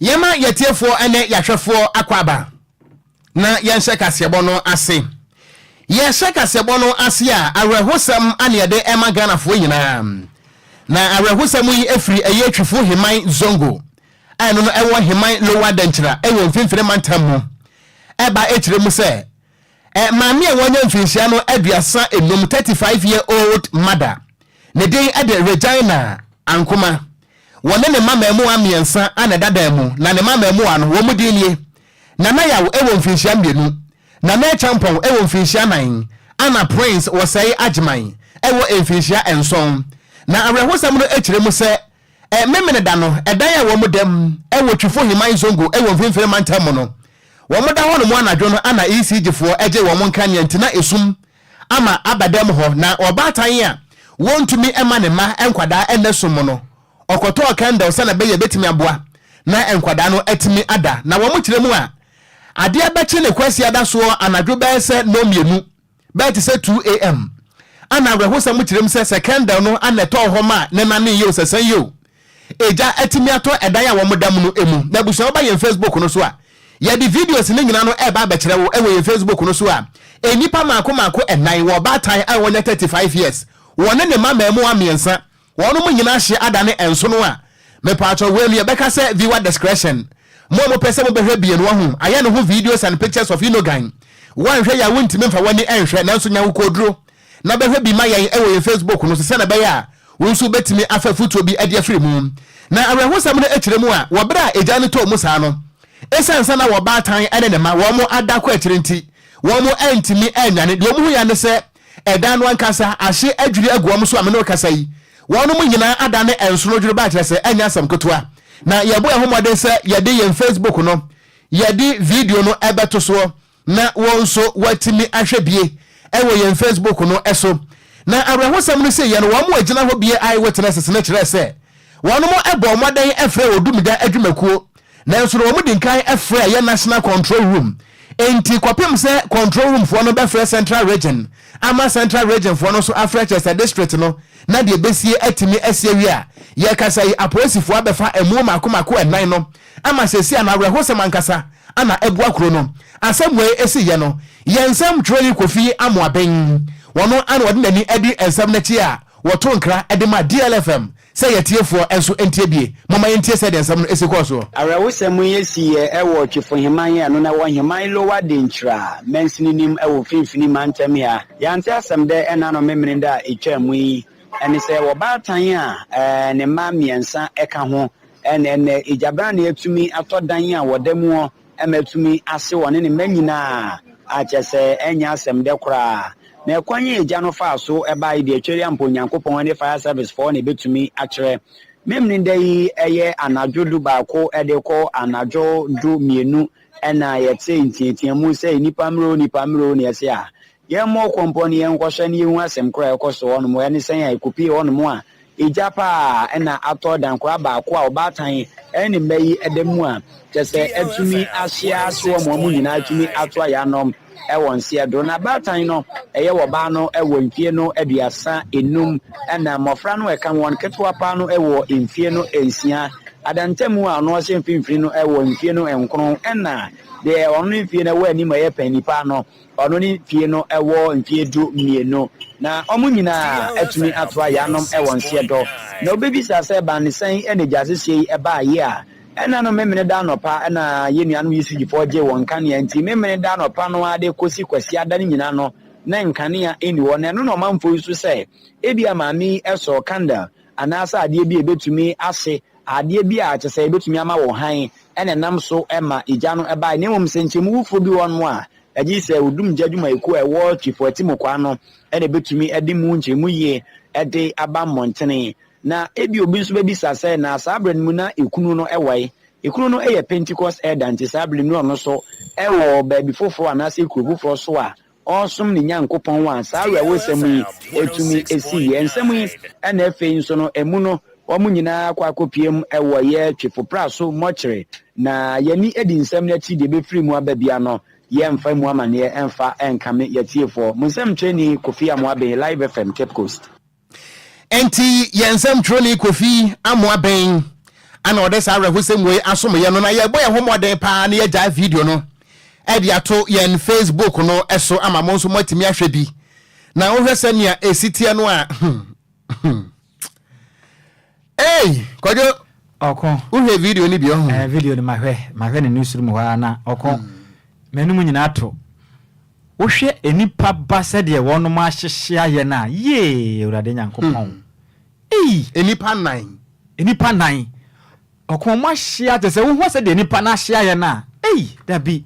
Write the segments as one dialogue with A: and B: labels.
A: Yɛma yɛtiefoɔ ne yɛahwɛfoɔ akɔ aba na yɛnhyɛ kaseɛbɔ no ase. Yɛhyɛ kaseɛbɔ no ase a, awerɛhosɛm ane yɛde ɛma Ghanafoɔ nyinaa. Na awerɛhosɛm yi ɛfiri ɛyɛ Twifo Heman Zongo a ɛno no ɛwɔ Heman Lower Dankyira ɛwɔ Mfimfini Mantam mu ɛba ɛkyerɛ mu sɛ ɛ maame a wanya mfinhyia no 35, 35 year old mother, ne din ɛde Regina Ankoma. Wɔne ne mma mmaamua mmiɛnsa ana ɛda dan mu, na ne mma mmaamua no, wɔn mu din nie: Nana Yaw wɔ mfinhyia 2, Nana Akyampɔn wɔ mfinhyia 4, ana Prince Wɔsɛe Agyeman wɔ mfinhyia 7. Na awerɛhosɛm no kyerɛ mu sɛ, Memeneda no, ɛdan a wɔn da mu wɔ Twifo Heman Zongo wɔ Mfimfini Mantam mu no, wɔn da hɔnom anadwo no ana ECG foɔ gyee wɔn nkanea nti na esum ama aba dɛm hɔ, na ɔbaatan a wɔntumi mma ne mma nkwadaa nna sum mu no, ɔkɔtɔɔ candle sɛnea ɛbɛyɛ ɛbɛtumi aboa na nkwadaa no atumi ada. Na wɔn kyerɛ mu a, adeɛ bɛkye ne Kwasiada soɔ anadwo bɛyɛ sɛ nnɔnmienu, bɛyɛ te sɛ 2 a.m., ana awerɛhosɛm kyerɛ mu sɛ sɛ candle no ana ɛtɔɔ hɔ ma ne nane yio sɛ sɛn yio, egya atumi atɔ ɛdan a wɔn da mu no mu. Na abusua, woba yɛn Facebook no so a, yɛde videos ne nyinaa no ɛreba abɛkyerɛ wo ɛwɔ yɛn Facebook no so a, nnipa mako mako ɛnan wɔ ɔbaatan a wɔnya 35 years, wɔne ne mma mmaamua mmiɛnsa, wɔn mo nyinaa hye adane nsono a mepatwɔ wei no yɛbɛka sɛ viewer discretion. Mo a mopɛ sɛ mobɛhwɛ bie no, wahu ayɛ ne ho videos and pictures of Inogan, woanhwɛ yɛ a wontumi mfa w'ani ɛnhwɛ, nanso nya wokoduro na bɛhwɛ bi ma yɛn ɛwɔ yɛn Facebook no so sɛnɛ ɛbɛyɛ a wo nso wobɛtumi afa fotuo bi de afiri mu. Na awerɛhosɛm no akyerɛ mu a, wɔ berɛ a egya no tɔɔ mu saa no, ɛsiane sɛ na wɔbaatan ne ne mma wɔn ada kɔ akyire nti, wɔn antumi annwane. Deɛ wɔn hu ya ne sɛ ɛdan no ankasa ahye adwiri agu wɔn so a me ne wo kasa yi, wɔn nyinaa ada ne nsono dwere ba, kyerɛ sɛ ɛnyɛ asɛm ketewa. Na yɛbɔ yɛn ho mmɔden sɛ yɛde yɛn Facebook no, yɛde video no ɛbɛto soɔ na wɔn nso wɔatumi ahwɛ bie ɛwɔ yɛn Facebook no so. Na awerɛhosɛm no sɛ yɛn wɔn mo agyina hɔ bie eye witnesses no kyerɛ sɛ wɔn mo ɛbɔ mmɔden ɛfrɛ Odumgya adwumakuo, nanso no wɔn di nkan ɛfrɛ yɛ national control room. Enti kɔpem sɛ control room foɔ no bɛfrɛ Central Region ama Central Region foɔ no nso afrɛ kyerɛ sɛ district no na deɛ bɛsie atumi asie wie a, yɛkasa yi, apolisifoɔ abɛfa emu mako mako ɛnan no ama sɛsi a na awerɛhosɛm ankasa ana ɛboa kuro no. Asɛm wei esi yɛ no, yɛn nsɛm twerɛni Kofi Amoaben wɔn ana wɔde n'ani adi nsɛm n'akyi a wɔto nkra de ma DLFM sɛ yɛtiefoɔ nso ntie bie. Momma yɛntie sɛdeɛ nsɛm no esi kɔɔ soɔ.
B: Awerɛhosɛm yi siiɛ wɔ Twifo Heman a ɛno na ɛwɔ Heman Lower Denkyira mansini no mu wɔ Mfimfini Mantam ha. Yɛante asɛm dɛ ɛna no Memeneda a ɛtwaa mu yi ɛne sɛ wɔbaatan a ne mma mmiɛnsa ka ho ɛna ɛnɛ egyabrane atumi atɔ dan a wɔda mu hɔ ɛma atumi ase wɔne ne mma nyinaa akyɛ sɛ ɛnyɛ asɛm dɛ koraa. Na ɛkwan yi egya no faa so ɛbaa yi deɛ, twɛri ampo Onyankopɔn ne fire service foɔ na ebɛtumi akyerɛ. Memeneda yi ɛyɛ anadwo 11 ɛde kɔ anadwo 12 ɛna yɛte ntiatiamu sɛ nipa mmerɛ o, nipa mmerɛ o, na yɛse a yɛmmɔ kɔmpɔ ne yɛnkɔhwɛ ne yɛhu asɛm koraa ɛkɔ so hɔnom. Ɛne sɛn a ɛkɔpie hɔnom a egya paa ɛna atɔ dankora baako a ɔbaatan ɛne mma yi ɛda mu a kyɛ sɛ atumi ahyia ase wɔ mo nyinaa atumi ato ayanom ɛwɔ nseɛ do. Na baatan no ɛyɛ wɔbaa no ɛwɔ mfie no 35, ɛna mmɔfra no ɛka wɔn ketewa paa no ɛwɔ mfie no 6, adantamu a ɔno ɔhyɛ mfimfini no ɛwɔ mfie no 9, ɛna deɛ ɔno ne mfie no ɛwɔ anim ɛyɛ panyin no, ɔno ne mfie no ɛwɔ mfie 12. Na wɔn nyinaa atumi ato ayanom ɛwɔ nseɛ dɔ. Na obebisa sɛ ban ne sɛn ɛna gya siesie yi ɛbaa yi a ɛna no Memene da anɔpa ɛna yɛn nuanom yi sigyifoɔ gye wɔn nkanea, nti Memene da anɔpa no ade kɔsi Kwasi ada no nyinaa no na nkanea ɛni hɔ. Na ɛno na ɔmanfoɔ yi so sɛ ebi a maame yi ɛsɔ candle anaasɛ adeɛ bi a ebetumi ase adeɛ bi a kyɛ sɛ ebetumi ama wɔ han ɛna ɛnam so ɛma egya no ɛbaa. Na mmom sɛ nkyɛnmu wufoɔ bi wɔ no a ɛgye sɛ Odum gya adwumayɛkuo a ɛwɔ Twifo Atimu no ɛna ebetumi ɛde mu nkyɛnmu yie ɛde aba mmɔntene. Na ebi obi nso bɛbisa sɛ na saa abere no mu na ekunu no ɛwɔ yi, ekunu no yɛ Pentecost elder, nti saa abere no ɔno nso ɛwɔ baabi foforɔ anaasɛ kuro foforɔ so a ɔresom ne Nyankopɔn a saa awerɛwosɛm yi etumi esi yɛ nsɛm yi. Ɛna afei nso no emu no wɔn nyinaa akɔ akɔpie mu ɛwɔ yɛ Twifo so mɔkyere. Na yɛni edi nsɛm n'akyi, deɛ ebɛfiri mu aba bia no yɛmfa mu amanneɛ ɛmfa ɛnkame yɛtiefoɔ. Mo nsɛm twɛni Kofi Amoaben, Live FM, Cape Coast.
A: Enti yɛn nsɛm twerɛni Kofi Amoaben. Ana ɔde saa awerɛhosɛm wei asom yɛn no, na yɛbɔ yɛn ho mmɔden paa na yɛagyae video no de ato yɛn Facebook no so ama mo nso moatumi ahwɛ bi. Na wohwɛ sɛnea ɛsi teɛ no a, hmm, hmm. Ei, Kwadwo,
B: Ɔko.
A: Wohwɛ video no bi ɔho?
B: Eh, video no mahwɛ, mahwɛ ne newsroom hɔ ara na ɔko. M'anom nyinaa to. Wohwɛ nnipa ba sɛdeɛ wɔnom ahyehye ayɛ no a, yee, Awurade Nyankopɔn. Ei!
A: Nnipa nan.
B: Nnipa nan. Ɔko wɔn ahyia kyerɛ sɛ wohu sɛdeɛ nnipa no ahyia yɛ no a, ei, dabi,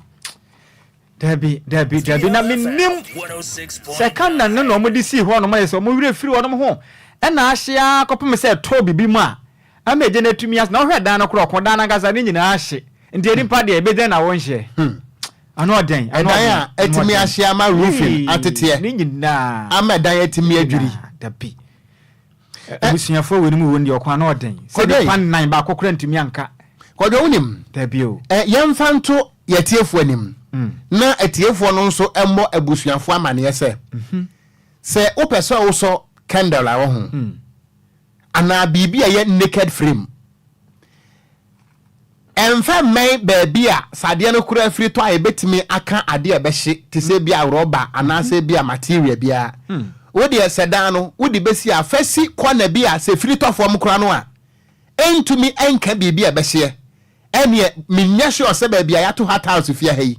B: dabi, dabi, dabi. Na mennim sɛ Canaan no na wɔde sii hɔ nom ayɛ sɛ wɔn werɛ firi wɔn ho ɛna ahye ara kɔpem sɛ ɛtɔɔ biribi mu a ama egya no atumi ase. Na wohwɛ dan no koraa, ɔko dan no ankasa ne nyinaa ahye. Nti nnipa deɛ ɛbɛgyina na wɔnhyɛ. Ano ɔden, ano
A: Ɛdan
B: ɔden,
A: a
B: ano
A: atumi
B: ɔden.
A: ahye ama roofing
B: Ei,
A: ateteɛ
B: ne nyinaa,
A: ama ɛdan atumi
B: ne
A: adwiri.
B: nyinaa, dabi. Abusuafoɔ wei no mu wɔ deɛ ɔko ano ɔden. Sɛ
A: Kwadwo
B: nipa nnan baako koraa ntumi anka.
A: Kwadwo wonim?
B: Dabi o.
A: Ɛ yɛmfa nto yɛtiefoɔ anim na atiefoɔ no nso mmɔ abusuafoɔ amaneɛ sɛ sɛ wopɛ sɛ wosɔ candle a wɔ ho anaa biribi a ɛyɛ naked frame Ɛmfa mmɛn baabi a sɛ adeɛ no koraa firi tɔ a ɛbɛtumi aka adeɛ a ɛbɛhye te sɛ ebia rɔba anaasɛ ebia material biara. Wo deɛ sɛ dan no wode bɛsi a, fa si corner bi a sɛ ɛfiri tɔ fam koraa no a ɛntumi nka biribi a ɛbɛhyeɛ. Ɛnneɛ menyɛ sure sɛ baabi a yɛato ha tiles fie ha yi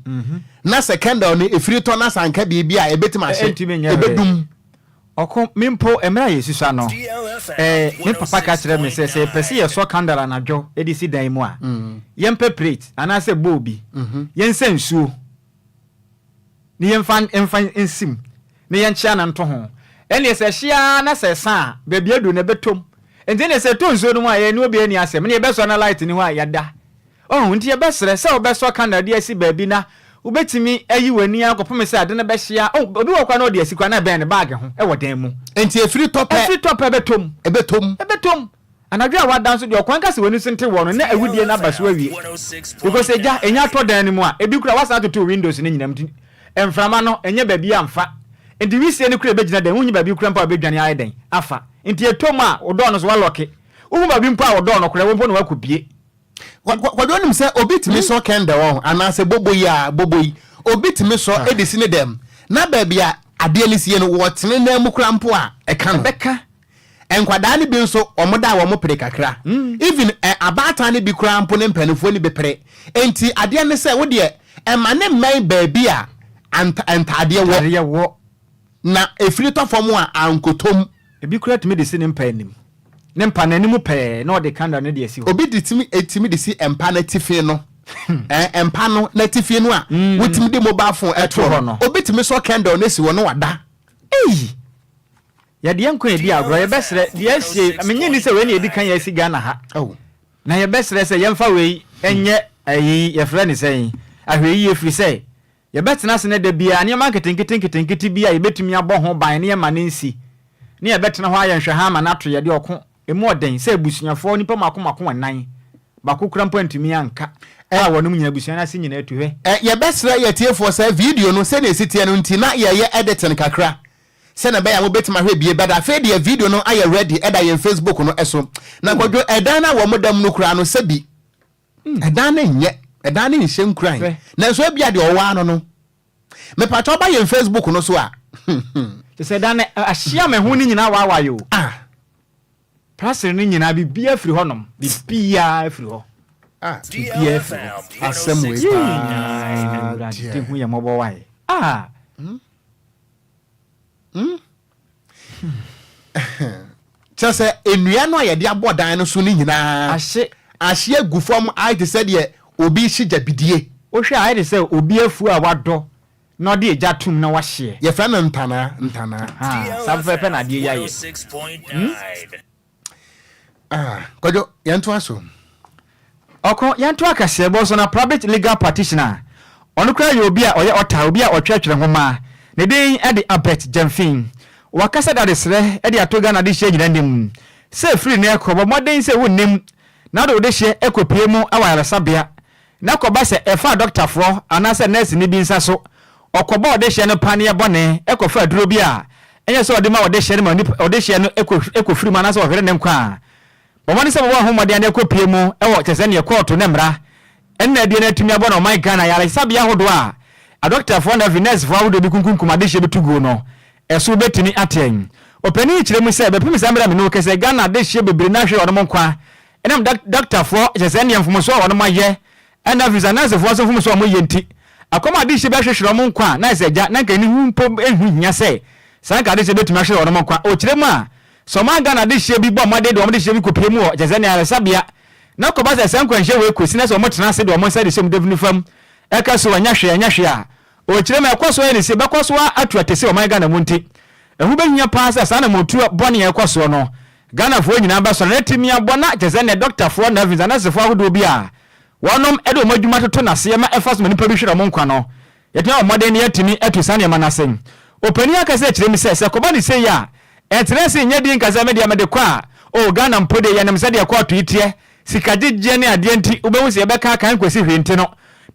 A: na sɛ candle no ɛfiri tɔ na sɛ anka biribi a ɛbɛtumi ahye,
B: Ɛntumi nyɛ hwee.
A: ɛbɛdum.
B: Ɔko, me mpo, mmerɛ a yɛsusua no, eh, me papa ka kyerɛɛ me sɛ, sɛ yɛpɛ sɛ yɛsɔ candle anadwo de si dan mu a, yɛmpɛ plate anaasɛ bowl bi, yɛnsa nsuo na yɛmfa mfa nsi mu na yɛnkyea no nto ho. Ɛnneɛ sɛ ɛhye ara na sɛ ɛsa a, baabi aduru no ɛbɛtɔ mu. Nti ɛnneɛ sɛ ɛtɔ nsuo no mu a, yɛne obiara nni asɛm, ɛnneɛ yɛbɛsɔ na light nni hɔ a, yɛda. Wahu? Nti yɛbɛsrɛ sɛ wobɛsɔ candle de asi baabi na wobɛtumi ayi w'ani ara kɔpem sɛ ade no bɛhyia. Oh, obi wɔ hɔ koraa na ɔde asi koraa na ɛbɛn ne bag ho wɔ dan mu.
A: Nti ɛfiri tɔ pɛ.
B: Ɛfiri tɔ pɛ ɛbɛtɔ mu.
A: Ɛbɛtɔ mu.
B: Ɛbɛtɔ mu. Anadwo a wada nso deɛ ɔkwan ka sɛ w'ani so nte wɔ no na awudie no aba so awie. Because egya, ɛnya tɔ dan no mu a, ebi koraa woasan atoto windows no nyinaa mu nti mframa no ɛnyɛ baabi a mfa. Nti wisie no koraa ɛbɛgyina dan mu, wonni baabi koraa mpo a wobɛdwane ayɛ dɛn afa. Nti ɛtɔ mu a, wo door no so woalɔke. Wohu baabi mpo a wo door no koraa ɛwɔ mpo na woakɔbue.
A: Kwadwo nim sɛ obi tumi sɔ kɛndɛl ɔho anaasɛ bobo yi a bobo yi obi tumi sɔ de si ne dɛm na baabi a adeɛ no sie no wɔtene nan mu kora mpo a ɛka no.
B: Ɛbɛka.
A: Nkwadaa no bi nso wɔn da a wɔn pere kakra even ɛ abaatan no bi koraa mpo ne mpanimfoɔ no bi pere nti adeɛ ne sɛ wo deɛ ɛma ne mmɛn baabi a ntaadeɛ wɔ.
B: Ntaadeɛ wɔ.
A: Na ɛfiri tɔ fam a ankotom.
B: Ebi koraa tumi de si ne mpa anim. Ne mpa no anim pɛɛ na ɔde candle no de asi hɔ.
A: Obi de tumi tumi de si mpa no atifi no eh, mpa no n'atifi no a wotumi de mobile phone ɛto hɔ no. Obi tumi sɔ candle no si hɔ na wada.
B: Ei! Yɛde yɛn nkwa redi agorɔ. Yɛbɛsrɛ, deɛ asie, mennye nni sɛ wei na ɛdi kan a asi Ghana ha. Na yɛbɛsrɛ sɛ yɛmfa wei nyɛ ayi, yɛfrɛ no sɛn, ahwɛyie, firi sɛ Yɛbɛtena ase na da biara nneɛma nketenkete nketenkete bi a yebetumi abɔ ho ban na yɛmma no nsi, na yɛbɛtena hɔ ayɛ nhwɛha ama no ato yɛn de ɔko emu ɔden sɛ abusuafoɔ nnipa mmaako mmaako nnan, baako kura mpo antumi anka a wɔnom nyinaa abusua no ase nyinaa atu hwɛ.
A: Yɛbɛsrɛ yɛn atiefoɔ sɛ video no sɛnea ɛsi teɛ no nti na yɛreyɛ editing kakra sɛnea ɛbɛyɛ a mobɛtumi ahwɛ bie but afei deɛ video no ayɛ ready ɛda yɛn Facebook no so. Na Kwadwo ɛdan no a wɔda mu no koraa no sɛbi Ɛdan no nyɛ, ɛdan no nhyɛ nkuran. Nanso ebia deɛ ɔwɔ ano no. Mepatwa ɔba yɛn Facebook no so a.
B: Kyɛ sɛ ɛdan no ahyia me ho no nyinaa waawae o.
A: Ah.
B: Prasere no nyinaa biribiara firi hɔ nom. Biribiara firi hɔ.
A: Ah.
B: Biribiara firi hɔ.
A: Asɛm wei paa deɛ.
B: Awurade hu yɛn mmɔbɔ wae. Ah.
A: Hmm. Hmm? Kyerɛ sɛ nnua no a yɛde abɔ dan no so no nyinaa
B: ahye
A: ahye agu fam ayɛ te sɛ deɛ obi rehye gyabidie.
B: Wohwɛ a ayɛ te sɛ obi afuo a wadɔ na ɔde egya atom na wahyeɛ.
A: Yɛfrɛ no ntanaa, ntanaa.
B: Ahaa, saa pɛpɛɛpɛ na adeɛ yi ayɛ. Hmm?
A: Ah, Kwadwo, yɛntoa so.
B: Ɔko, yɛntoa kaseɛbɔ so na Private Legal Practitioner, ɔno koraa yɛ obi a ɔyɛ ɔtaa, obi a ɔtwerɛtwerɛ nwoma, ne din de Albert Gyamfi. Wakasa de adesrɛ de ato Ghana adehyeɛ nyinaa anim sɛ firi nnɛ rekɔ, bɔ mmɔden sɛ wonnim na wode wo dehyeɛ kɔpue mu wɔ ayaresabea na kɔba sɛ ɛfa dɔktafoɔ anaasɛ nɛɛseni bi nsa so, ɔkɔbɔ ɔdehyeɛ no paneɛ bɔne kɔfa aduro bi a ɛnyɛ sɛ ɔde ma ɔdehyeɛ no ma ɔdehyeɛ no kɔfiri mu anaasɛ ɔhwere ne nkwa a,
C: Bɔ mmɔden sɛ wobɛbɔ wo ho mmɔden ade akɔpue mu wɔ kyerɛ sɛ neɛ kɔɔto ne mmara nna adie no atumi abɔ no ɔman Ghana ayaresabea ahodoɔ a adɔkotafoɔ na afei nɛɛsefoɔ ahodoɔ bi kunkunkum adehyeɛ bi to guo no ɛso bɛtumi ateɛ. Ɔpanin yi kyerɛ mu sɛ bɛpem saa mmerɛ a me ne wo kasa yi Ghana adehyeɛ bebree no ahwere wɔnom nkwa ɛnam dɔkotafoɔ kyerɛ sɛ neɛ mfomsoɔ a wɔnom ayɛ ɛna afei nso anɛɛsefoɔ nso mfomsoɔ a wɔyɛ nti akɔm adehyeɛ bi ahwehwere wɔn nkwa a na ayɛ sɛ agya na nka ɛni ho mpo ɛnho hia sɛ saa nka adehyeɛ bɛtumi ahwere wɔnom nkwa. Ɔkyerɛ mu a Sɛ ɔman Ghana dehyeɛ bi bɔ mmɔden de wɔn dehyeɛ bi kɔpue mu wɔ kyerɛ sɛ ne ayaresabea na kɔba sɛ saa nkwanhyia wei kɔsi na sɛ wɔn tena ase de wɔn nsa de hyɛ mu dafunu fam ɛka so ɛnyɛ hwee ɛnyɛ hwee a ɔkyerɛ mu ɛkɔ so ayɛ ne se bɛkɔ so ara atu atese ɔman Ghana mu nti ɛho bɛhia paa sɛ saa anammɔntuo bɔne a ɛkɔ soɔ no Ghanafoɔ nyinaa bɛsɔre na atumi abɔ na kyerɛ sɛ ne dɔktafoɔ na afei nso anɛsefoɔ ahodoɔ bi a wɔnom de wɔn adwuma toto naseɛ ma ɛfa so ma nnipa bi hwere wɔn nkwa no Yɛatumi abɔ mmɔden na yɛatumi atu saa nneɛma no ase. Ɔpanin ankasa kyerɛ mu sɛ, sɛ ɛkɔba no sei a, ɛntena ase nyɛ din nka sɛ me deɛ mede kɔ a, oh, Ghana mpo deɛ yɛnim sɛdeɛ kɔɔto yi teɛ, sika gyegyeɛ ne adeɛ nti, wobɛhu sɛ yɛbɛka aka ɛnkɔsi hwee nti no,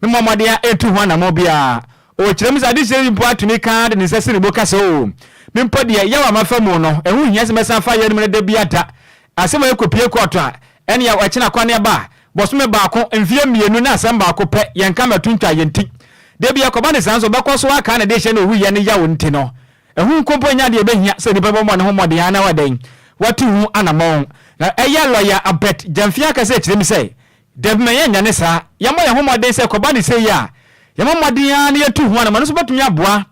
C: memmɔ mmɔden a ɛntu ho anammɔn biara. Ɔkyerɛ mu sɛ adehyeɛ yi mpo atumi ka ara de ne nsa si ne bo ka sɛ, oh, me mpo deɛ, yaw a mafa mu no, ɛho nhia sɛ mɛsan afa yaw no mu no da biara da. Asɛm a ɛkɔpue kɔɔto a, ɛnneɛ ɛkyena kwane aba a, bɔsome baako, mfeɛ mmienu na asɛm baako pɛ, yɛnka mmɛto ntwa yɛn ti. Da bi ɛkɔba no saa nso, ɔbɛkɔ so ara kaa ne dehyɛ ne owuiɛ no yaw nti no, ɛho nko mpo nyɛ adeɛ a ɛbɛhia sɛ onipa bɛbɔ ne ho mmɔden ara na wadɛn, watu ho anammɔn. Na ɛyɛ lɔya Albert Gyamfi akasa kyerɛ mu sɛ, Dabi ma yɛnyɛ ne saa. Yɛmmɔ yɛn ho mmɔden sɛ ɛkɔba no sei a, yɛmmɔ mmɔden ara na yɛtu ho anammɔn. Ɛno nso bɛtumi aboa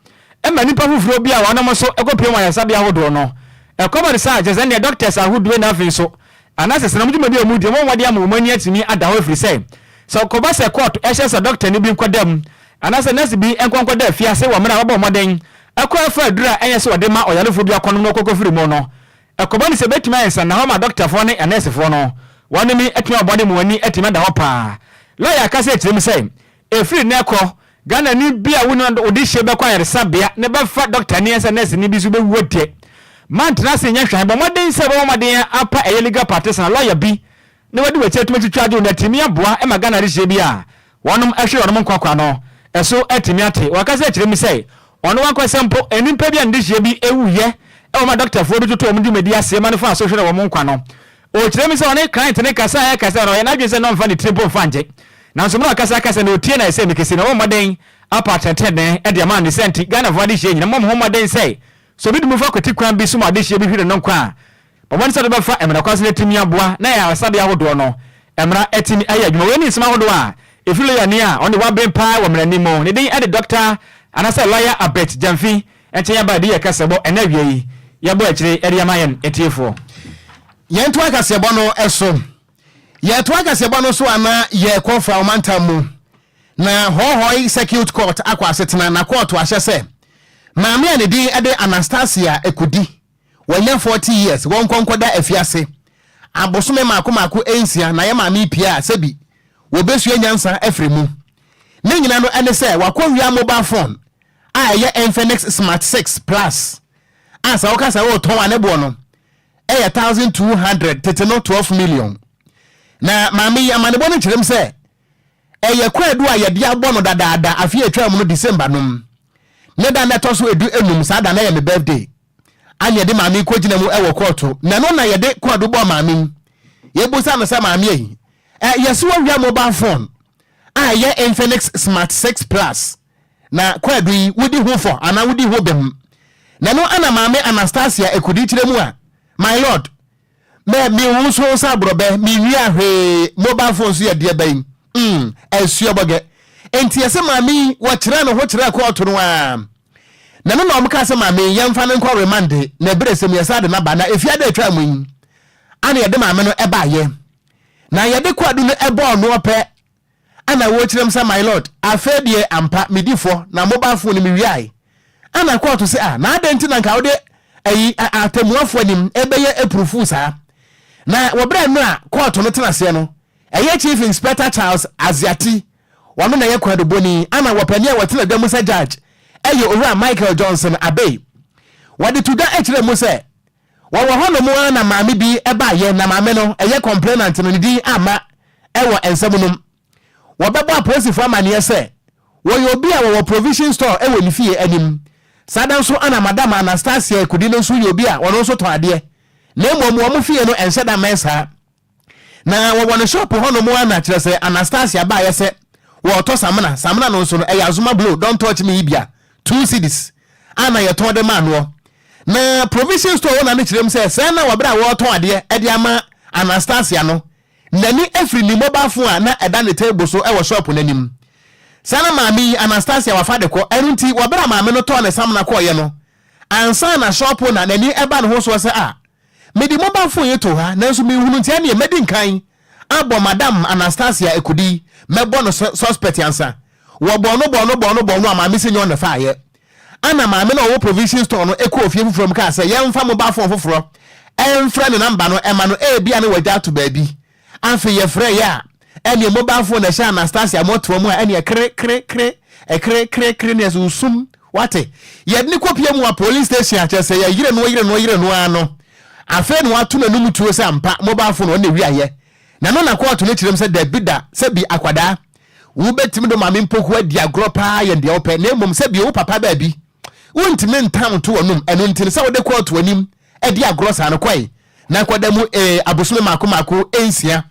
C: ma nnipa foforɔ bi a wɔnom nso kɔpue wɔn ayaresabea ahodoɔ no. Ɛkɔba no saa a, kyerɛ sɛ ɛnneɛ doctors ahodoɔ na afei nso anaasɛ sɛ na wɔn dwumadi a wɔredi no, wɔmmɔ mmɔden ama wɔn ani atumi ada hɔ ɛfiri sɛ, sɛ ɛkɔba sɛ kɔɔto hyɛ sɛ dɔktani bi nkɔda mu anaasɛ nɛɛse bi nkɔ nkɔda afiase wɔ mmerɛ a wɔabɔ mmɔden akɔ afa aduro a ɛnyɛ sɛ wɔde ma ɔyarefoɔ bi akɔnom na ɔkɔkɔfiri mu no, ɛkɔba no sɛ ɛbɛtumi ayɛ nsɛnnahɔ ma dɔktafoɔ ne anɛɛsefoɔ no, wɔnom atumi abɔ mmɔden ma wɔn ani atumi ada hɔ paa. Lɔya akasa akyerɛ mu sɛ, Ɛfiri nnɛ rekɔ, Ghanani bi a wonni wo dehyeɛ bɛkɔ ayaresabea na bɛfa dɔktani ansa nɛɛseni bi nso bɛwuo deɛ, mantena ase nyɛ hwee. Bɔ mmɔden sɛ wobɛbɔ mmɔden apa ɛyɛ legal practitioner, lɔya bi, na wadi w'akyi atumi atwitwa agye wo na atumi aboa ma Ghana adehyeɛ bi a wɔnom hwere wɔnom nkwa kwa no so atumi ate. Wakasa akyerɛ mu sɛ ɔno ankasa mpo nnipa bi a ne dehyeɛ bi wuiɛ wɔ ma dɔktafoɔ bi toto wɔn dwumadi aseɛ ma no faa so hwere wɔn nkwa no. Ɔkyerɛ mu sɛ ɔne client no kasaeɛ kasaeɛ no ɔyɛ n'adwene sɛ na ɔmfa ne tiri mpo mfa ngye. Nanso mmerɛ ɔkasa kasa na ɔtie na ɛsɛ mekese no ɔbɔ mmɔden apa atɛntɛnee de ama no ne saa nti Ghanafoɔ adehyeɛ nyina mommɔ mo ho mmɔden sɛ sɛ obi de mo fa kwati kwan bi so ma adehyeɛ bi hwere no nkwa a bɔ mmɔden sɛ wode bɛfa mmara kwan so na atumi aboa na ayaresabea ahodoɔ no mmara atumi ayɛ adwuma. Wei ne nsɛm ahodoɔ a ɛfiri lɔyani a ɔno deɛ waben paa wɔ mmara no mu ne din de Dɔkta anaasɛ Lɔya Albert Gyamfi nkyɛn aba de yɛ kaseɛbɔ ɛnnɛ awia yi yɛbɔ akyire de ama yɛn atiefoɔ.
A: Yɛntoa kaseɛbɔ no so. Yɛtoa kaseɛbɔ no so a na yɛkɔ Fra ɔmantam mu. Na Hɔhɔi Circuit Court akɔ asetena na kɔɔto ahyɛ sɛ maame a ne din de Anastasia Ekudi, wanya 40 years, wɔnkɔ nkɔda afiase abosome mmaako mmaako nsia na yɛ maame yi pie a sɛbi wɔbɛsua nyansa afiri mu. Ne nyina no ɛne sɛ wakɔwia mobile phone a ɛyɛ Infinix Smart 6 Plus a sɛ woka sɛ woretɔn a ne boɔ no ɛyɛ 1200 tete no 12 million. Na maame yi amanebɔ no kyerɛ mu sɛ ɛyɛ kwaadu a yɛde abɔ no dadaada afe a ɛtwaa mu no December nom ne da na ɛtɔ so 15 saa da na ɛyɛ me birthday a na yɛde maame yi kɔgyina mu wɔ kɔɔto na ɛno na yɛde kwaadu bɔɔ maame yi yɛbusa no sɛ maame yi ɛ yɛse wɔwia mobile phone a ɛyɛ Infinix Smart 6 Plus na kwaadu yi wodi ho fɔ anaa wodi ho bem na ɛno ana maame Anastasia Ekudi kyerɛ mu a my lord Mɛ me wo nso sɛ aborɔbɛ me nwia hwee mobile phone so yɛ deɛ bɛn mm asuo bɔgɛ nti yɛsɛ maame yi wɔkyerɛ ne ho kyerɛ kɔɔto no a na no na wɔn kaa sɛ maame yi yɛmfa no nkɔ remande na ebere sɛm yɛsɛ ade naba na efi ade atwa mu yi ana yɛde maame no ɛbaayɛ na yɛde kwaadu no ɛbɔɔ no ɔpɛ Ɛna wɔkyerɛ mu sɛ, My lord, afei deɛ ampa medi fɔ, na mobile phone no mewiae. Ɛna kɔɔto sɛ, ah, na adɛn nti na nka wode ayi atɛmmuafoɔ anim ɛbɛyɛ apurufuu saa? Na wɔ berɛ no a kɔɔto no tena aseɛ no, ɛyɛ Chief Inspector Charles Aziati, ɔno na ɛyɛ kwaadubɔni, ɛna wɔpanin a wɔtena dwa mu sɛ judge ɛyɛ Owura Michael Johnson Abey. Wɔde to dwa kyerɛ mu sɛ, Wɔwɔ hɔnom ara na maame bi baeɛ, na maame no, ɛyɛ complainant no, ne din amma wɔ nsɛm no mu. Wɔbɛbɔ apolisifoɔ amanneɛ sɛ wɔyɛ obi a wɔwɔ provision store wɔ ne fie anim. Saa da nso na Madam Anastasia Ekudi no nso yɛ obi a ɔno nso tɔn adeɛ, na mmom wɔn fie no ɛnhyɛ da mmɛn saa. Na wɔwɔ ne shop hɔnom a na kyerɛ sɛ Anastasia baeɛ sɛ wɔretɔ samina. Samina no nso no, ɛyɛ Azuma Blow, Don't Touch Me yi bia, 2 cedis a na yɛtɔn de ma noɔ. Na provision store owner no kyerɛ mu sɛ sɛɛ na wɔ berɛ a wɔretɔn adeɛ de ama Anastasia no, n'ani afiri ne mobile phone a na ɛda ne table so wɔ shop no anim. Saa na maame yi, Anastasia, wafa de kɔ. Ɛno nti, wɔ berɛ a maame no tɔɔ ne samina kɔeɛ no, ansa na shop owner n'ani ba ne ho soɔ sɛ, Ah, mede mobile phone yi too ha, nanso menhunu nti ɛnneɛ mɛdi nkan abɔ Madam Anastasia akudi, mɛbɔ no suspect ansa. Wɔbɔɔ no bɔɔ no bɔɔ no bɔɔ no a maame sɛ nyɛ ɔno na ɛfaeɛ. Ɛna maame no a ɔwɔ provision store no kɔɔ fie foforɔ mu kaa sɛ yɛmfa mobile phone foforɔ mfrɛ ne namba no ɛma no, ebia na wagya ato baabi. Afei yɛfrɛeɛ a, ɛneɛ mobile phone na ɛhyɛ Anastasia mmɔtoa mu a ɛneɛ kere kere kere ɛkere kere kere ne ɛsɛ osum wate. Yɛde no kɔpie mu wɔ police station a kyerɛ sɛ yɛyere no yere no yere no ara no afei na wato n'anum tuo sɛ ampa mobile phone ɔno na ɛwiaeɛ. Na ɛno na kɔɔto no kyerɛ mu sɛ dabi da sɛ bi akwadaa wobɛtumi de maame mpoku adi agorɔ paa yɛn deɛ wopɛ na mmom sɛ bi wo papa baabi wontumi ntam nto w'anum ɛno nti no sɛ wode kɔɔto anim adi agorɔ saa no kɔe na kɔda mu ee abosome mako mako nsia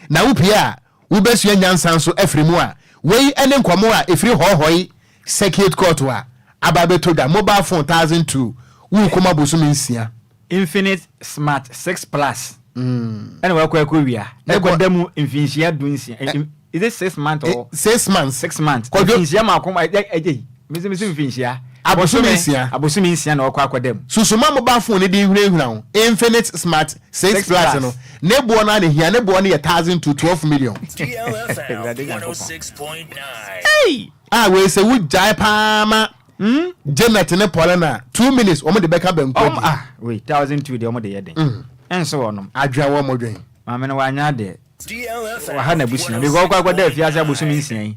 A: na wopue a wobɛsua nyansa nso afiri mu a wei ne nkɔmmɔ a ɛfiri Hɔhɔi Circuit Court a aba abɛtɔ dwa mobile phone 1002 worekom abosome 6.
C: Infinix Smart 6 Plus ɛna wakɔ akɔ wia ɛkɔ da mu mfinhyia 16, is it 6 months or
A: 6 months.
C: 6 months.
A: Kwadwo.
C: Mfinhyia maako ɛgye mesi mfinhyia
A: Abosome 6.
C: Abosome 6 na ɔkɔ akɔ da mu.
A: Susuma mobile phone ne de nhunahuna wo Infinix Smart 6
C: 6
A: Plus
C: Plus.
A: No ne boɔ no a ne hia ne boɔ no yɛ 1000 to 12 million.
D: DLFM
C: Awurade Nyankopɔn.
D: 106.9.
A: A wei sɛ wogyae paa ma Janet ne Paulina 2 minutes wɔn de bɛka banku
C: ɔm
A: adi.
C: Ah, wei 1002 deɛ ɔmo de yɛ den ɛnso wɔnom.
A: Adwea wɔn mo dwen.
C: Maame no wanya adeɛ.
D: DLFM
C: Waha n'abusua because ɔkɔ akɔda afiase abosome 6 yi,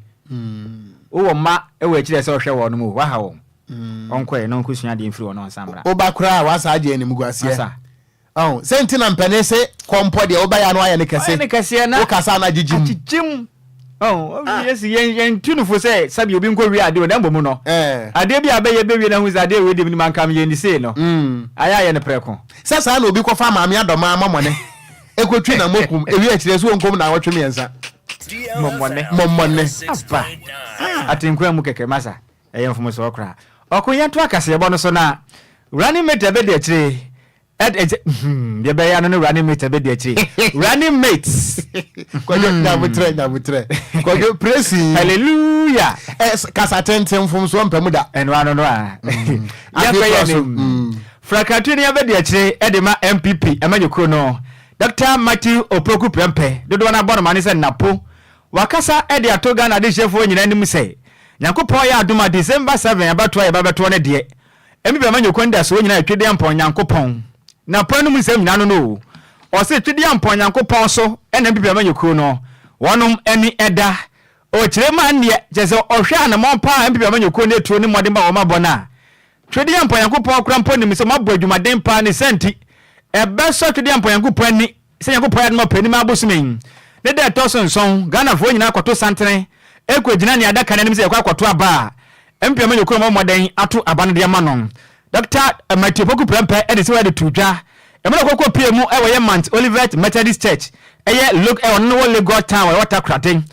C: wowɔ mma ɛwɔ akyirɛ sɛ ɔhwɛ wɔn mu, waha wɔn. Ɔnkɔɛ na ɔnkɔsua adeɛ mfiri wɔn na ɔnsan mmra.
A: Woba koraa a wasa agye anim guaseɛ.
C: Masa.
A: Ɔn sɛ nti na mpanin se kɔmpɔ deɛ wobɛyɛ ano ayɛ ne kɛse.
C: Ɔyɛ ne kɛseɛ na
A: wokasa na agyegye mu.
C: Agyegye mu. Ɔn yɛsi yɛn tu no fo sɛ sabi obi nkɔ wie adeɛ o na mbɔ mu no adeɛ bi a bɛyɛ bɛwie na ho sɛ adeɛ wei deɛ mi nim ankam yɛn ni sei no ayɛ ayɛ no prɛko.
A: Sɛ saa na obi kɔfa maame adɔma amamɔne ɛkɔtwi na mokum ewi akyirɛ so wɔnkom na awɔtwe 3.
C: Mɔmmɔne.
A: Mɔmmɔne.
C: Aba atenkwan mu kɛkɛ masa ɛyɛ mfomsoɔ koraa. Ɔko yɛnto akaseɛbɔ no so na running mate ɛbɛdi akyire ɛd ɛd deɛ bɛyɛ ano no running mate ɛbɛdi akyire running mate.
A: Kwadwo, nyabotrɛ, nyabotrɛ, Kwadwo presi.
C: Hallelujah.
A: Ɛ kasa tenten mfomsoɔ mpɛ mu da.
C: Ɛno ano no a
A: Afei
C: yɛnkɔ yɛ
A: toa so.
C: ne frakratu ne yɛbɛdi akyire ɛde ma NPP amanyɔkuo no. Dr Matthew Opoku Prɛmpɛ, dodoɔ no abɔ no ma ne sɛ Napo, wakasa ɛde ato Ghana adehyefoɔ nyinaa anim sɛ Nyankopɔn yɛ adom a December 7 abatoɔ a yɛba bɛtoɔ no deɛ, NPP amanyɔkuo ndasoɔ nyinaa ɛtwedeɛ mpɔn Nyankopɔn Napo anom nsɛm nyinaa no no o ɔse twedeɛ mpɔn Nyankopɔn so ɛna NPP amanyɔkuo no wɔnom ani ɛda. Ɔkyerɛ mu a nneɛ kyerɛ sɛ ɔhwɛ anammɔn paa a NPP amanyɔkuo no atuo ne mmɔden ba wɔn abɔ no a twedeɛ mpɔn Nyankopɔn kora mpo nim sɛ wɔabɔ adwumaden paa ne sɛ nti ɛbɛsɔ twedeɛ mpɔn Nyankopɔn ani sɛ Nyankopɔn yɛ adom ɔpɛ anim abosome yi ne da ɛtɔ so 7 Ghanafoɔ nyinaa akɔto santene ɛkɔgyina ne adaka no anim sɛ yɛkɔ akɔto aba a NPP amanyɔkuo no mmɔden ato aba no de ama no. Dr Matthew Poku Prɛmpɛ ɛde sɛ wɔde to dwa ɛmu na kɔkɔ pie mu ɛwɔ yɛ Mount Olivet Methodist Church ɛyɛ log ɛwɔ no wɔ Lagos Town ɛwɔ Takoradi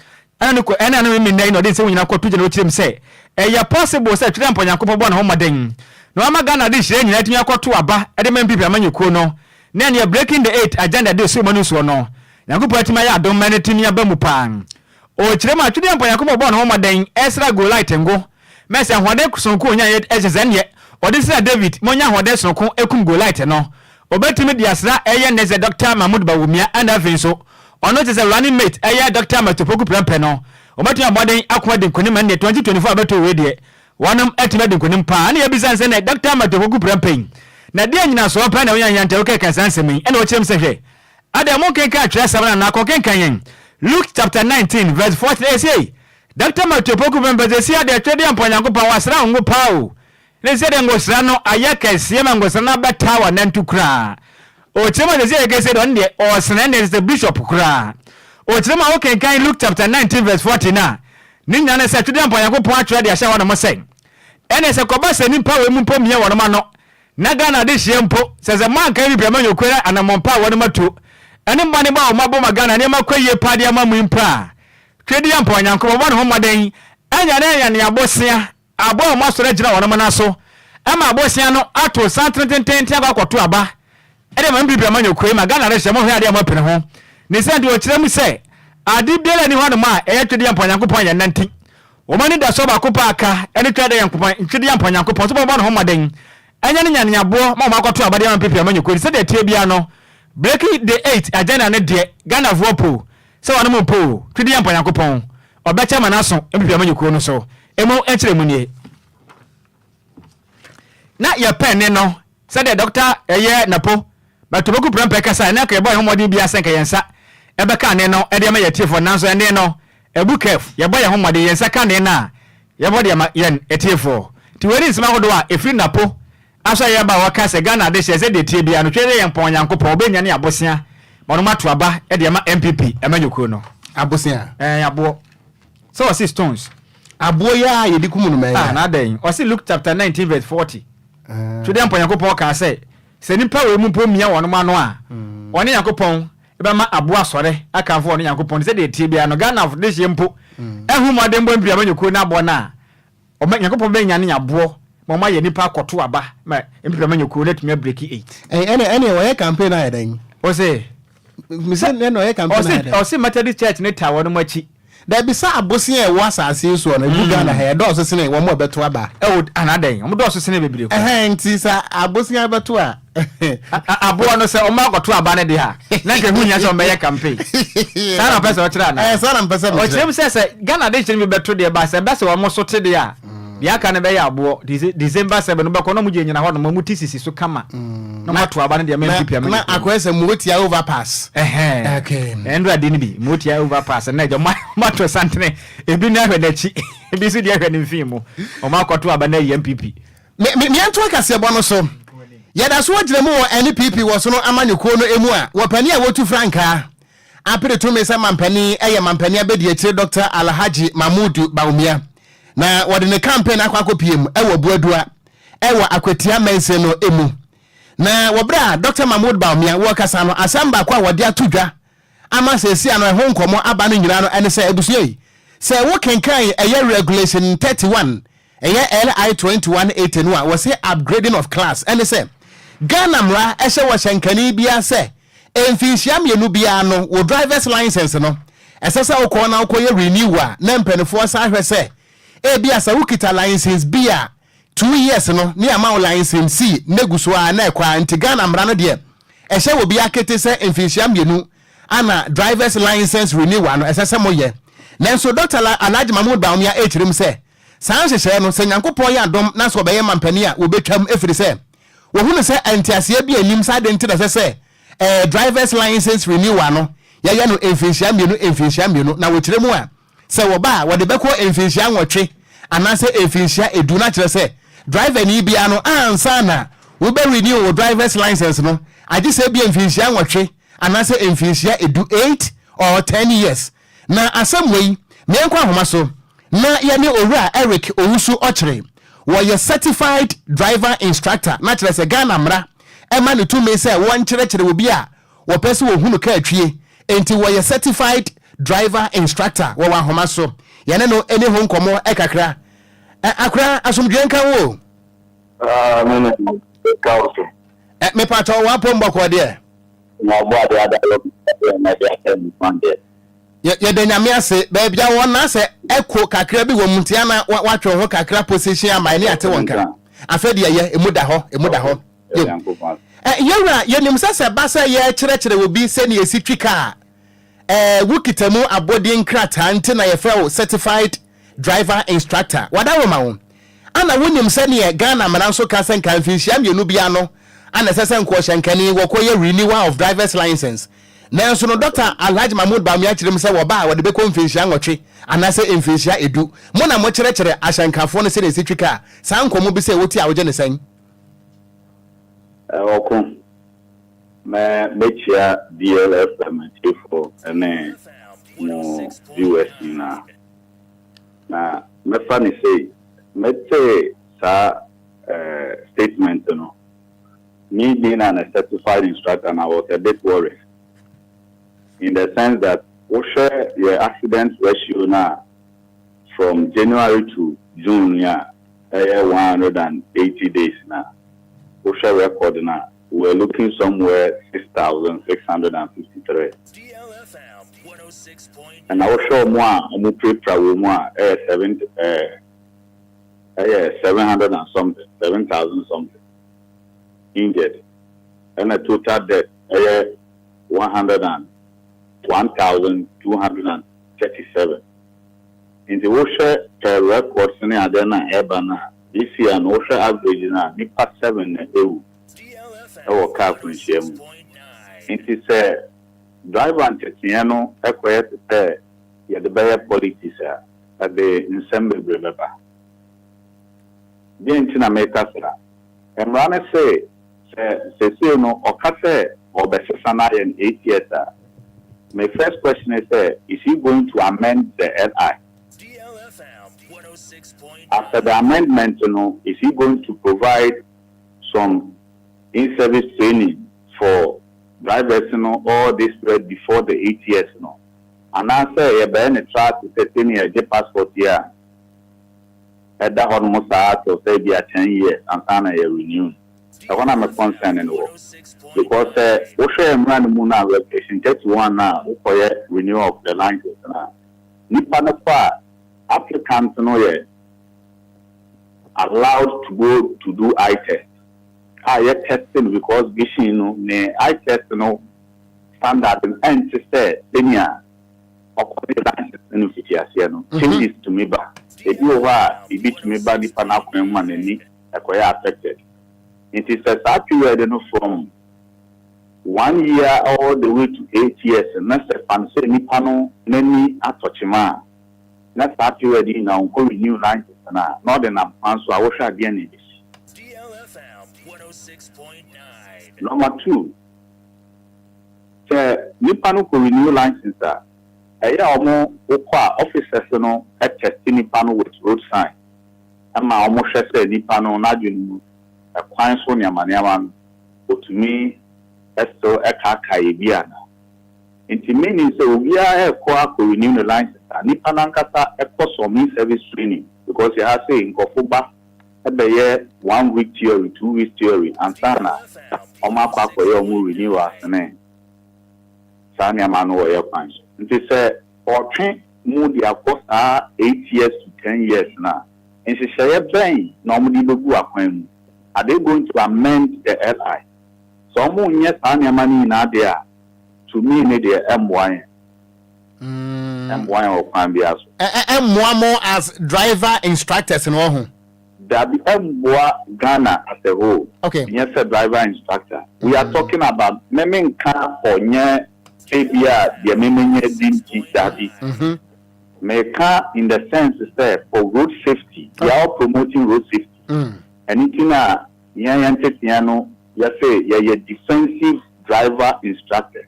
C: ɛna ne kɔ ɛna ne mi nna yi na ɔde nsɛm nyinaa kɔto gya na ɔkyerɛ mu sɛ ɛyɛ possible sɛ twerɛ mpɔ Nyankopɔn bɔ ne ho mmɔden na wama Ghana de hyerɛ nyinaa atumi akɔto aba ɛde ma NPP amanyɔkuo no na ɛneɛ Breaking the Eight agenda de so ma no soɔ no Nyankopɔn atumi ayɛ adom ma no atumi aba mu paa. Ɔkyerɛ mu atwedeɛ mpɔ Nyankopɔn bɔ ne ho mmɔden ɛsra Goliath ngo mɛsɛ ahoɔden sononko onya ɛhyɛ sɛ neɛ ɔde sra David ma onya ahoɔden sononko ekum Goliath no obetumi de asra ɛyɛ ne sɛ Dr Mahmood Bawumia. Ɛna afei nso ɔno te sɛ running mate ɛyɛ Dr Matthew Poku Prɛmpɛ no wɔbɛtumi abɔden ako adi nkonim. Ɛne 2024 abɛto wei deɛ wɔnom atumi adi nkonim paa. Ɛna yɛbisa sɛ nɛ Dr Matthew Poku Prɛmpɛ yi na deɛ nyinasoɔ pɛ na wonya nyanta wokɛka saa nsɛm yi? Ɛna wɔkyerɛ mu sɛ hwɛ ada mo nkenka atwerɛsɛm no anaa kɔkenka yɛn Luke chapter 19 verse 14. Ɛsei Dr Matthew Poku Prɛmpɛ sɛ si adeɛ twɛdeɛ mpɔ Nyankopɔn wasra wo ngo paa o ne sɛ deɛ ngosra no ayɛ kɛseɛ ma ngosra no abɛtaa wɔ nantu koraa. Ɔkyerɛ mu a sɛ sɛ yɛkɛsɛ deɛ ɔno deɛ ɔsene ne sɛ bishop koraa. Ɔkyerɛ mu a wokenkan Luke chapter 19 verse 14 a ne nyinaa ne sɛ twɛdeɛ mpɔ Nyankopɔn atwerɛ de ahyɛ hɔ nom sɛ ɛne sɛ kɔba sɛ nipa wɔ mu mpo mmea wɔnom ano na Ghana de hyia mpo sɛ moanka bi brɛma nyɔkuo anammɔmpa a wɔnom atu. Ɛne mmɔdenbɔ a wɔabɔ ma Ghana nneɛma kɔ yie paa de ama mu yi mpo a, Tweduampɔn Nyankopɔn bɔ ne ho mmɔden anya ne anya ne abosea aboa wɔn asɔre agyina wɔn nan so ma abosea no ato santene tententen akɔ akɔto aba de ama NPP amanyɔkuo yi ma Ghana rehyɛ mo hwɛ adeɛ a moapene ho. Ne saa nti wɔkyerɛ mu sɛ ade biara nni hɔnom a ɛyɛ Tweduampɔn Nyankopɔn yɛn nna nti wɔn anidasoɔ baako pɛ a aka ne Tweduampɔn Nyankopɔn sɛ ɔbɛbɔ ne ho mmɔden anya ne nya ne aboɔ ma wɔn akɔto aba de ama NPP amanyɔkuo yi sɛdeɛ ɛteɛ biara no Breaking the 8 agenda no deɛ Ghanafoɔ po sɛ wɔnom mpo o, Twedeɛ mpo Nyankopɔn ɔbɛkyɛ ama n'aso NPP amanyɔkuo no so. Emu nkyerɛmu nie. Na yɛpɛ nne no sɛdeɛ Dɔkta ɛyɛ Napo Batoboku Prempeh kasaeɛ na anka yɛbɔ yɛn ho mmɔden biara sɛ nka yɛn nsa ɛbɛka nne no de ama yɛn atiefoɔ nanso ɛnne no abu kɛf yɛbɔ yɛn ho mmɔden yɛn nsa ka nne no a yɛbɔ de ama yɛn atiefoɔ. Nti wei ne nsɛm ahodoɔ a ɛfiri Napo Asɔ yɛ ba a wɔka sɛ Ghana adehyeɛ sɛ deɛ ɛteɛ biara no twɛ dɛ yɛn pɔn Nyankopɔn ɔbɛ nyane abosea ma ɔnom ato aba de ama NPP amanyɔkuo no.
A: Abosea?
C: Ɛɛ aboɔ. Sɛ ɔse stones.
A: Aboɔ yi a yɛde kum nnomaa yi
C: a? Ah na adɛn? Ɔse Luke chapter 19 verse 40. Twɛ dɛ mpɔn Nyankopɔn kaa sɛ sɛ nipa wei mu mpo mia wɔnom ano a ɔne Nyankopɔn bɛma aboɔ asɔre akamfo ɔno Nyankopɔn sɛ deɛ ɛteɛ biara no Ghana adehyeɛ mpo ahu mmɔdenbɔ NPP amanyɔkuo no aboɔ no a Ɔma Nyankopɔn bɛ nyane aboɔ ma ɔmo ayɛ nipa akɔto aba ma NPP amanyɔkuo no atumi abreki 8.
A: Ɛn ɛne ɛne ɔyɛ campaign ayɛ dɛn?
C: Ɔse.
A: Mise ɛne ɔyɛ campaign ayɛ dɛn?
C: Ɔse Methodist church ne taa wɔnom akyi.
A: Dabi sɛ abosea a ɛwɔ asase yi soɔ no ɛgu Ghana ha ɛdɔɔso sene wɔn a ɛbɛto aba.
C: Ɛwɔ anaa dɛn? Wɔn dɔɔso sene bebree koraa.
A: Ɛhɛn nti sɛ abosea bɛto a.
C: Aboɔ no sɛ wɔn akɔto aba no deɛ a na nka ɛho hia sɛ wɔn bɛyɛ campaign. Saa na ɔpɛ sɛ ɔkyerɛ anaa?
A: Ɛɛ saa na mpɛ sɛ mekyerɛ.
C: Ɔkyerɛ mu sɛ sɛ Ghana de kyerɛ bi bɛto deɛ ba sɛ ɛbɛ sɛ wɔn so te deɛ a deɛ aka no bɛyɛ aboɔ. December 7 no bɛkɔ na wɔn gyina gyina hɔ nom wɔn ti sisi so kama na wɔn ato aba no deɛ ma NPP ama
A: Na akɔyɛ sɛ Motia overpass.
C: Ɛhɛn.
A: Okay.
C: Ɛndura de no bi Motia overpass na agya wɔn ato santene ebi na ahwɛ n'akyi ebi nso deɛ ahwɛ ne mfin mu wɔn akɔto aba no ayi NPP.
A: Me, me, meɛntoa kaseɛbɔ no so. Yɛda so gyina mu wɔ NPP wɔ sono amanyɔkuo no mu a wɔpanin a wɔtu frankaa apere tumi sɛ mampanin yɛ mampanin abadiakyire Dɔkta Alhaji Mahmudu Bawumia na wɔde ne campaign akɔ akɔpie mu wɔ Buadua wɔ Akwatia mansin no mu. Na wɔ berɛ a Dɔkta Mahmoud Bawumia wɔrekasa no asɛm baako a wɔde ato dwa ama seesei ano ɛho nkɔmmɔ aba no nyinaa no ɛne sɛ abusua yi sɛ wo kenkan ɛyɛ regulation 31 ɛyɛ LI 2180 no a wɔse upgrading of class ɛne sɛ Ghana mmara ɛhyɛ wɔ hyɛnkani biara sɛ mfinhyia mmienu biara no wo drivers license no ɛsɛ sɛ wokɔ na wokɔyɛ renew a na mpanifoɔ san hwɛ sɛ ebia sɛ wokita license B a 2 years no ne ama wo license C na egu so ara na ɛkɔ ara nti Ghana mmara no deɛ ɛhyɛ wɔ biara kete sɛ mfinhyia mmienu ana drivers license renewal no ɛsɛ sɛ moyɛ. Nanso Dɔkta Alhaji Mahmood Bawumia rekyerɛ mu sɛ saa nhyehyɛɛ no sɛ Nyankopɔn yɛ adom na sɛ ɔbɛyɛ mampanin a wɔbɛtwam ɛfiri sɛ wɔhunu sɛ nteaseɛ bi nnim sɛ adɛn nti na ɛsɛ sɛ ɛɛ drivers license renewal no yɛyɛ no mfinhyia mmienu mfinhyia mmienu na wɔkyerɛ mu a sɛ wɔba a wɔde bɛkɔ mfinhyia 8 anaasɛ mfinhyia 10 na kyerɛ sɛ driver ni biara no ansa na wobɛ renew wo drivers license no agye sɛ ebia mfinhyia 8 anaasɛ mfinhyia 10, 8 or 10 years. Na asɛm wei meɛnkɔ ahoma so na yɛne Owura Eric Owusu Ɔkyere. Wɔyɛ certified driver instructor na kyerɛ sɛ Ghana mmara ɛma ne tumi sɛ wɔnkyerɛkyerɛ obi a wɔpɛ sɛ wɔhunu kaa twie enti wɔyɛ certified driver instructor. Wɔwɔ ahoma so yɛne no ɛni ho nkɔmmɔ ɛkakra. Akora asomdwoe nka wo o.
E: Ah, me ne ka wo so.
A: Mepatɔ wapɔ mbɔkɔ deɛ.
E: Na ɔbɔ ade ada yɛ na ɛde asɛ ne kwan deɛ.
A: Yɛda Nyame ase. Baabi a wɔ na sɛ ɛko kakra bi wɔ mu nti ana watwe ho kakra position ama ɛne ate wɔn ka. Afɛ deɛ yɛ emu da hɔ, emu da hɔ. Yɛwura, yɛnim sɛ sɛ ba sɛ yɛkyerɛkyerɛ obi sɛnea esi twi kaa, wokita mu abɔdin nkrataa nti na yɛfrɛ wo certified driver instructor. Wadawoma wo. Ana wonim sɛneɛ Ghana mmara nso ka sɛ nka mfinhyia mmienu biara no ana ɛsɛ sɛ nkɔɔhyɛnkani wɔkɔyɛ renewal of drivers license. Nanso no Dɔkta Alhaji Mahmood Bawumia kyerɛ mu sɛ wɔba a wɔde bɛkɔ mfinhyia 8 anaasɛ mfinhyia 10. Mo na mokyerɛkyerɛ ahyɛnkafoɔ no sɛdeɛ ɛsi twi kaa. Saa nkɔmmɔ bi sɛ wotie a wogye no sɛn?
E: Ɔko, mɛ mɛkyia DLFM atiefoɔ ne mo viewers nyinaa. Na mɛfa ne sei, mɛtee saa statement no, me being an a certified instructor, and I was a bit worried. In the sense that wohwɛ yɛ accident ratio no a, from January to June yi a ɛyɛ 180 days no a, wohwɛ record no a, we were looking somewhere 6,653. Ɛna wohwɛ wɔn a wɔpirapira wɔ mu a, ɛyɛ seven ɛɛ ɛyɛ 700 and something, 7,000 something injured. Ɛna total death ɛyɛ 101,237. Nti wohwɛ per records ne adeɛ no a ɛreba no a, this year no, wohwɛ average no a, nipa seven na ewu ɛwɔ car akwanhyia mu. Nti sɛ driver nteteɛ no ɛkɔyɛ te sɛ yɛde bɛyɛ politics a, ɛde nsɛm bebree bɛba. Deɛ nti na meka saa, mmara no se sɛ sesei no ɔka sɛ ɔbɛsesa no ayɛ no 8 years a, my first question is sɛ, is he going to amend the LI? After the amendment no, is he going to provide some in-service training for drivers no all this period before the 8 years no, anaasɛ yɛbɛyɛ ne tra te sɛ sɛnea yɛgye passport yi a ɛda hɔ nom saa till sɛ bi a 10 years ansa na yɛ renew? Ɛhɔ na me concern no wɔ, because sɛ wohwɛ mmara no mu no a, Regulation 31 a wokɔyɛ renewal of the license no a, nipa no kɔ a, applicant no yɛ allowed to go to do eye test a yɛ testing, because vision no ne eye test no standard no ɛnte sɛ sɛnea ɔkɔde license no fiti aseɛ no. Changes tumi ba, ebi wɔ hɔ a biribi tumi ba nipa n'akwan mu a n'ani ɛkɔyɛ affected. Nti sɛ saa period no from 1 year all the way to 8 years na sɛ fan sɛ nipa no n'ani atɔ kyema a, na saa period yi na ɔnkɔ renew license no a, na ɔde nam kwan so a, wohwɛ adeɛ na ebesi. Number two, sɛ nipa no kɔ renew license a, ɛyɛ a ɔmo wokɔ a, officers no ɛtest nipa no with road sign ɛma ɔmo hwɛ sɛ nipa no n'adwene mu ɛkwan so nneɛma nneɛma no otumi ɛso ɛkaakae bi ana. Nti meaning sɛ obiara ɛkɔ akɔ renew ne license a, nipa n'ankasa ɛkɔ some in service training, because yɛ ha sɛ nkɔfo ba ɛbɛyɛ one week theory, 2 weeks theory ansa na ɔmo akɔ akɔyɛ ɔmo renewal ne saa nneɛma no wɔ yɛ kwan so. Nti sɛ ɔtwe mu de akɔ saa 8 years to 10 years na nhyehyɛeɛ bɛn na ɔmo de bɛgu akwan mu? Are they going to amend the LI? Sɛ ɔmo nyɛ saa nneɛma no nyinaa deɛ a, to me ne deɛ, ɛmmoa yɛn, ɛmmoa yɛn wɔ kwan biara so.
A: Ɛmmoa mo as driver instructors no ho?
E: Dabi, ɛmmoa Ghana as a whole. Nyɛ sɛ driver instructor we are talking about. Mɛmi nka ɔnyɛ ebi a deɛ mɛmɛ nyɛ di nti, dabi. Mɛka in the sense sɛ for road safety, we are all promoting road safety. Ɛne ti na yɛn yɛn teteɛ no, yɛsɛ yɛyɛ defensive driver instructor.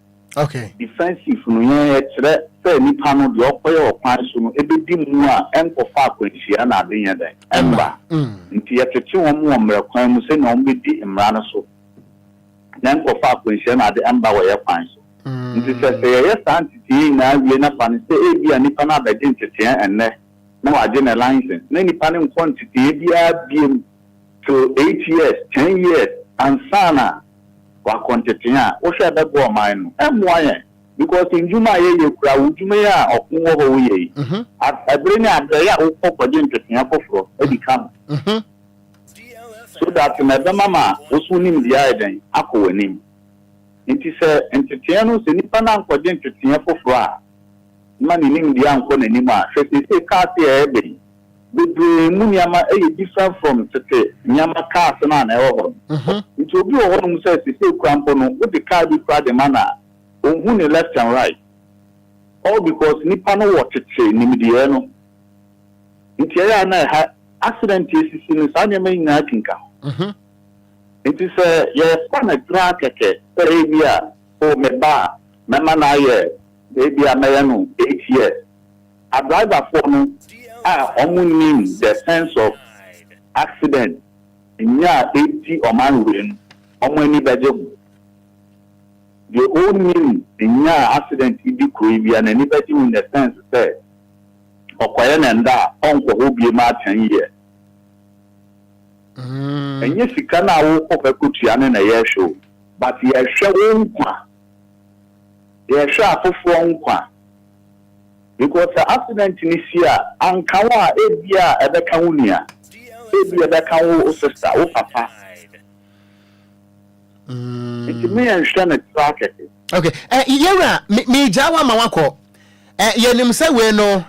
E: Defensive no, yɛn yɛkyerɛ sɛ nipa no deɛ ɔkɔyɛ wɔ kwan so no ebedi mu a ɛnkɔfa akwanhyia na ade nyɛ dɛn ɛmba. Nti yɛtete wɔn wɔ mmerɛ kwan mu sɛnea wɔn bɛdi mmara no so na ɛnkɔfa akwanhyia na ade ɛmba wɔ yɛ kwan so. Nti sɛ yɛyɛ saa nteteɛ nyinaa wie na fa no sɛ ebi a nipa no abɛgye nteteɛ ɛnnɛ na wagye ne license na nipa no nkɔ nteteɛ biara biem till 8 years, 10 years ansa na wakɔ nteteɛ a, wohwɛ ɛbɛboa ɔman no? Ɛmmoa yɛn, because ndwuma a yɛyɛ kura wo dwuma yi a ɔko wɔ hɔ woyɛ yi, ɛbere ne abrɛ yɛ a wokɔ kɔgye nteteɛ foforɔ adi ka ho so that na ɛbɛma ma woso nim deɛ ayɛ dɛn akɔ w'anim. Nti sɛ nteteɛ no, sɛ nipa no ankɔgye nteteɛ foforɔ a ma ne nim deɛ ankɔ n'anim a, hwɛ seesei cars a ɛyɛ yi bebree mu nneɛma ɛyɛ different from tete nneɛma cars no a na ɛwɔ hɔ no. Nti obi wɔ hɔnom sɛ seesei kura mpo no, wode car bi kura de ma na ohun ne left and right, all because nipa no wɔ tete nimdeɛ no. Nti ɛyɛ a na ɛha accident esisi no, saa nneɛma yi nyinaa kinka ho. Nti sɛ yɛfa no tra kɛkɛ sɛ ebi a o me ba a mɛma no ayɛ ebi a mɛyɛ no 8 years, adriverfoɔ no a wɔn nim the sense of accident nya a edi ɔman wei no, wɔn ani bɛgye ho. Deɛ ɔnnim nyaa accident yi di kuro yi bia n'ani bɛgye ho in the sense sɛ ɔkɔyɛ ne nda a ɔnkɔ hɔ biem a 10 years. Ɛnyɛ sika no a wokɔ kɔtua no na yɛrehwɛ o, but yɛhwɛ wo nkwa, yɛhwɛ afoforɔ nkwa, because sɛ accident no si a, anka wo a, ebia ɛbɛka wo nua, ebia ɛbɛka wo sister, wo papa. Nti me yɛnhwɛ no tra kɛkɛ.
A: Okay, yɛwura, megyaa wo ama wakɔ. Yɛnim sɛ wei no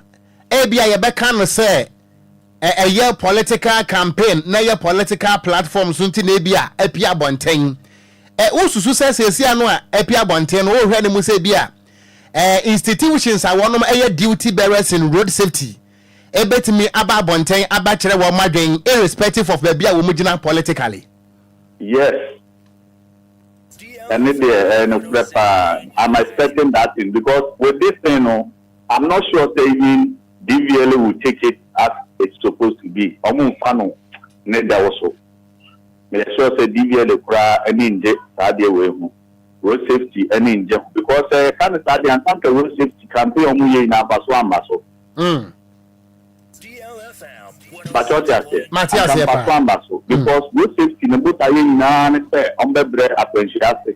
A: ebia yɛbɛka no sɛ ɛyɛ political campaign na ɛyɛ political platform so nti na ebia api abɔnten. Wosusu sɛ seesia no a api abɔnten no, wohwɛ ne mu sɛ bi a institutions a wɔnom ɛyɛ duty bearers in road safety ebetumi aba abɔnten abakyerɛ wɔn adwen irrespective of baabi a wɔn gyina politically?
E: Yes, ɛne deɛ ɛyɛ nokorɛ paa. I'm expecting that thing because with this thing no, I'm not sure say even DVLA will take it as it's supposed to be. Ɔmo nfa no ne dɛw so. Meyɛ sure sɛ DVLA koraa ani ngye saa adeɛ wei ho, road safety ani ngye ho, because sɛ yɛka no saa deɛ, ansa road safety campaign ɔmo yɛ nyinaa aba so amba so. Bàtɛ ɔte aseɛ.
A: Mate aseɛ
E: paa. Ansa amba so because road safety ne botaeɛ nyinaa ne sɛ ɔmo bɛbrɛ akwanhyia ase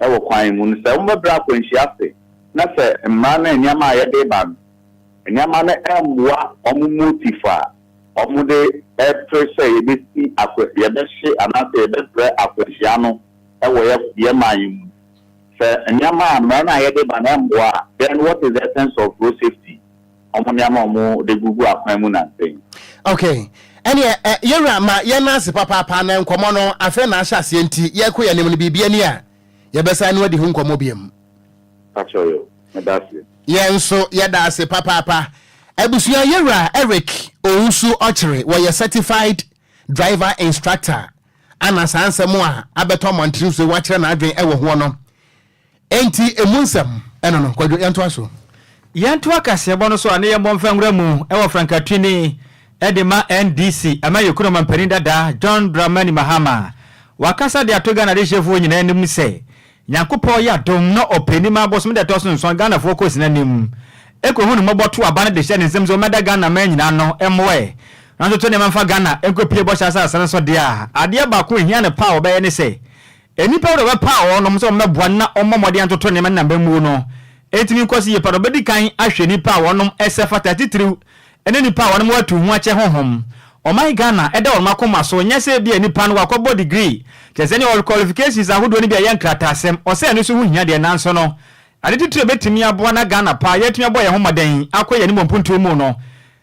E: ɛwɔ kwan mu no. Sɛ ɔmo bɛbrɛ akwanhyia ase na sɛ mmara no, nneɛma a yɛde ba no, nneɛma no ɛmmoa ɔmo motive a ɔmo de ɛpere sɛ yɛbɛsi akwa, yɛbɛhye anaasɛ yɛbɛbrɛ akwanhyia no ɛwɔ yɛ man yi mu, sɛ nneɛma a mmara no a yɛde ba no ɛmmoa a, then what is the essence of road safety, ɔmo nneɛma a ɔmo de gugu akwan mu nansen?
A: Okay, ɛneɛ yɛwura, ma yɛn ase papaapa na nkɔmmɔ no afei na ahyɛ aseɛ, nti yɛkɔ yɛn anim no, biribi ani a yɛbɛsa no adi ho nkɔmmɔ biam.
E: Pakyɛ yo, meda ase.
A: Yɛn nso yɛda ase papaapa. Abusua, yɛwura Eric Owusu Ɔkyere, wɔyɛ certified driver instructor, ana saa nsɛm a abɛtɔ mmɔntene so wakyerɛ n'adwen ɛwɔ hoɔ no, enti emu nsɛm ɛno no, Kwadwo, yɛntoa so.
C: Yɛnto akaseɛbɔ no so a ne yɛmmɔ mfa nwura mu ɛwɔ frankatwini ɛde ma NDC ama yɛkunu ɔmampanin dada John Dramani Mahama. Wakasa de ato Ghana adehyefoɔ nyinaa anim sɛ Nyankopɔn yɛ adom na ɔpanim abosom de ɛtɔ so 7, Ghanafoɔ kɔ sina anim ɛkɔhu ne mmɔbɔ to aba no de hyɛ ne nsɛm sɛ ɔmɛda Ghana ma nyinaa no mmoɛ na nso to nneɛma mfa Ghana nkɔpie bɔhyɛ asase no so deɛ a, adeɛ baako ehia ne pa a wɔbɛyɛ ne sɛ nnipa wode wɔbɛpa a wɔnom sɛ wɔmmɛboa na ɔmmɔ mmɔden atoto nneɛma ne nambammuo no ɛtumi nkɔ so yie pa no, ɔbɛdi kan ahwɛ nnipa a wɔnom ɛsɛ fata titiriw ɛne nnipa a wɔnom atu ho akyɛ honhom ɔman Ghana ɛda wɔn akoma so. Nyɛ sɛ bi a nipa no wakɔbɔ degree kyerɛ sɛ ne ɔwɔ qualifications ahodoɔ no bi a ɛyɛ nkrataasɛm, ɔsɛ ɛno nso ho hia deɛ, nanso no ade titiri a ɛbɛtumi aboa na Ghana paa yɛatumi abɔ yɛn ho mmɔden akɔ yɛn anim wɔ mpuntuo mu no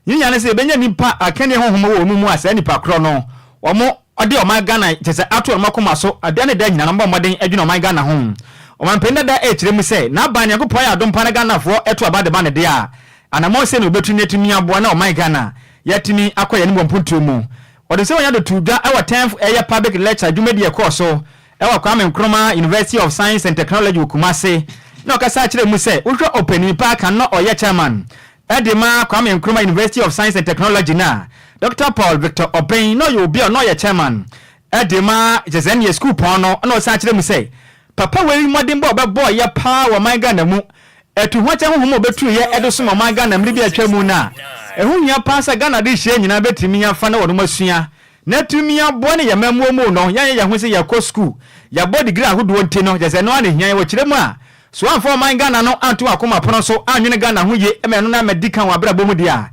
C: yinya ne sɛ yɛbɛnya nipa akanni honhom wɔ wɔn mu a saa nipa korɔ no wɔn ɔde ɔman Ghana kyerɛ sɛ ato wɔn akoma so adeɛ ne da nyinaa no mbɔ mmɔden adwene ɔman Ghana ho. Ɔmanpanin dada ɛrekyerɛ mu sɛ n'aban, Nyankopɔn ayɛ adom pa na Ghanafoɔ ɛto aba de ba ne deɛ a, anammɔn sɛ na obɛtumi atumi aboa na ɔman Ghana yɛatumi akɔ yɛn anim wɔ mpuntuo mu. Ɔde sɛ wɔnya de to dwa ɛwɔ 10th ɛyɛ public lecture dwumadi ɛkɔɔ so ɛwɔ Kwame Nkrumah University of Science and Technology wɔ Kumase, na ɔkasa akyerɛ mu sɛ wohwɛ ɔpanin paa kan na ɔyɛ chairman ɛde ma Kwame Nkrumah University of Science and Technology na Dr Paul Victor Obeng, na ɔyɛ obi a ɔno ɔyɛ chairman ɛde ma kyerɛ sɛ ɛneɛ school pɔn no, na ɔsan kyerɛ mu sɛ papa wei mmɔden bɔ ɔbɛbɔ yɛ paa wɔ ɔman Ghana mu, ɛtu ho akyɛ honhom a ɔbɛtu yɛ ɛde som ɔman Ghana mmere bi a atwa mu no a, ɛho hia paa sɛ Ghana de hyia nyinaa bɛtumi afa na wɔnom asua na tumi aboa ne yɛmammuo mu no. Yɛnyɛ yɛn ho sɛ yɛkɔ school, yɛabɔ degree ahodoɔ nti no kyerɛ sɛ ɛno ara na hia yɛ. Wɔkyerɛ mu a so amfa ɔman Ghana no anto akoma pono so anwene Ghana ho yie ma ɛno no amadi kan wɔ abrabɔ mu deɛ a,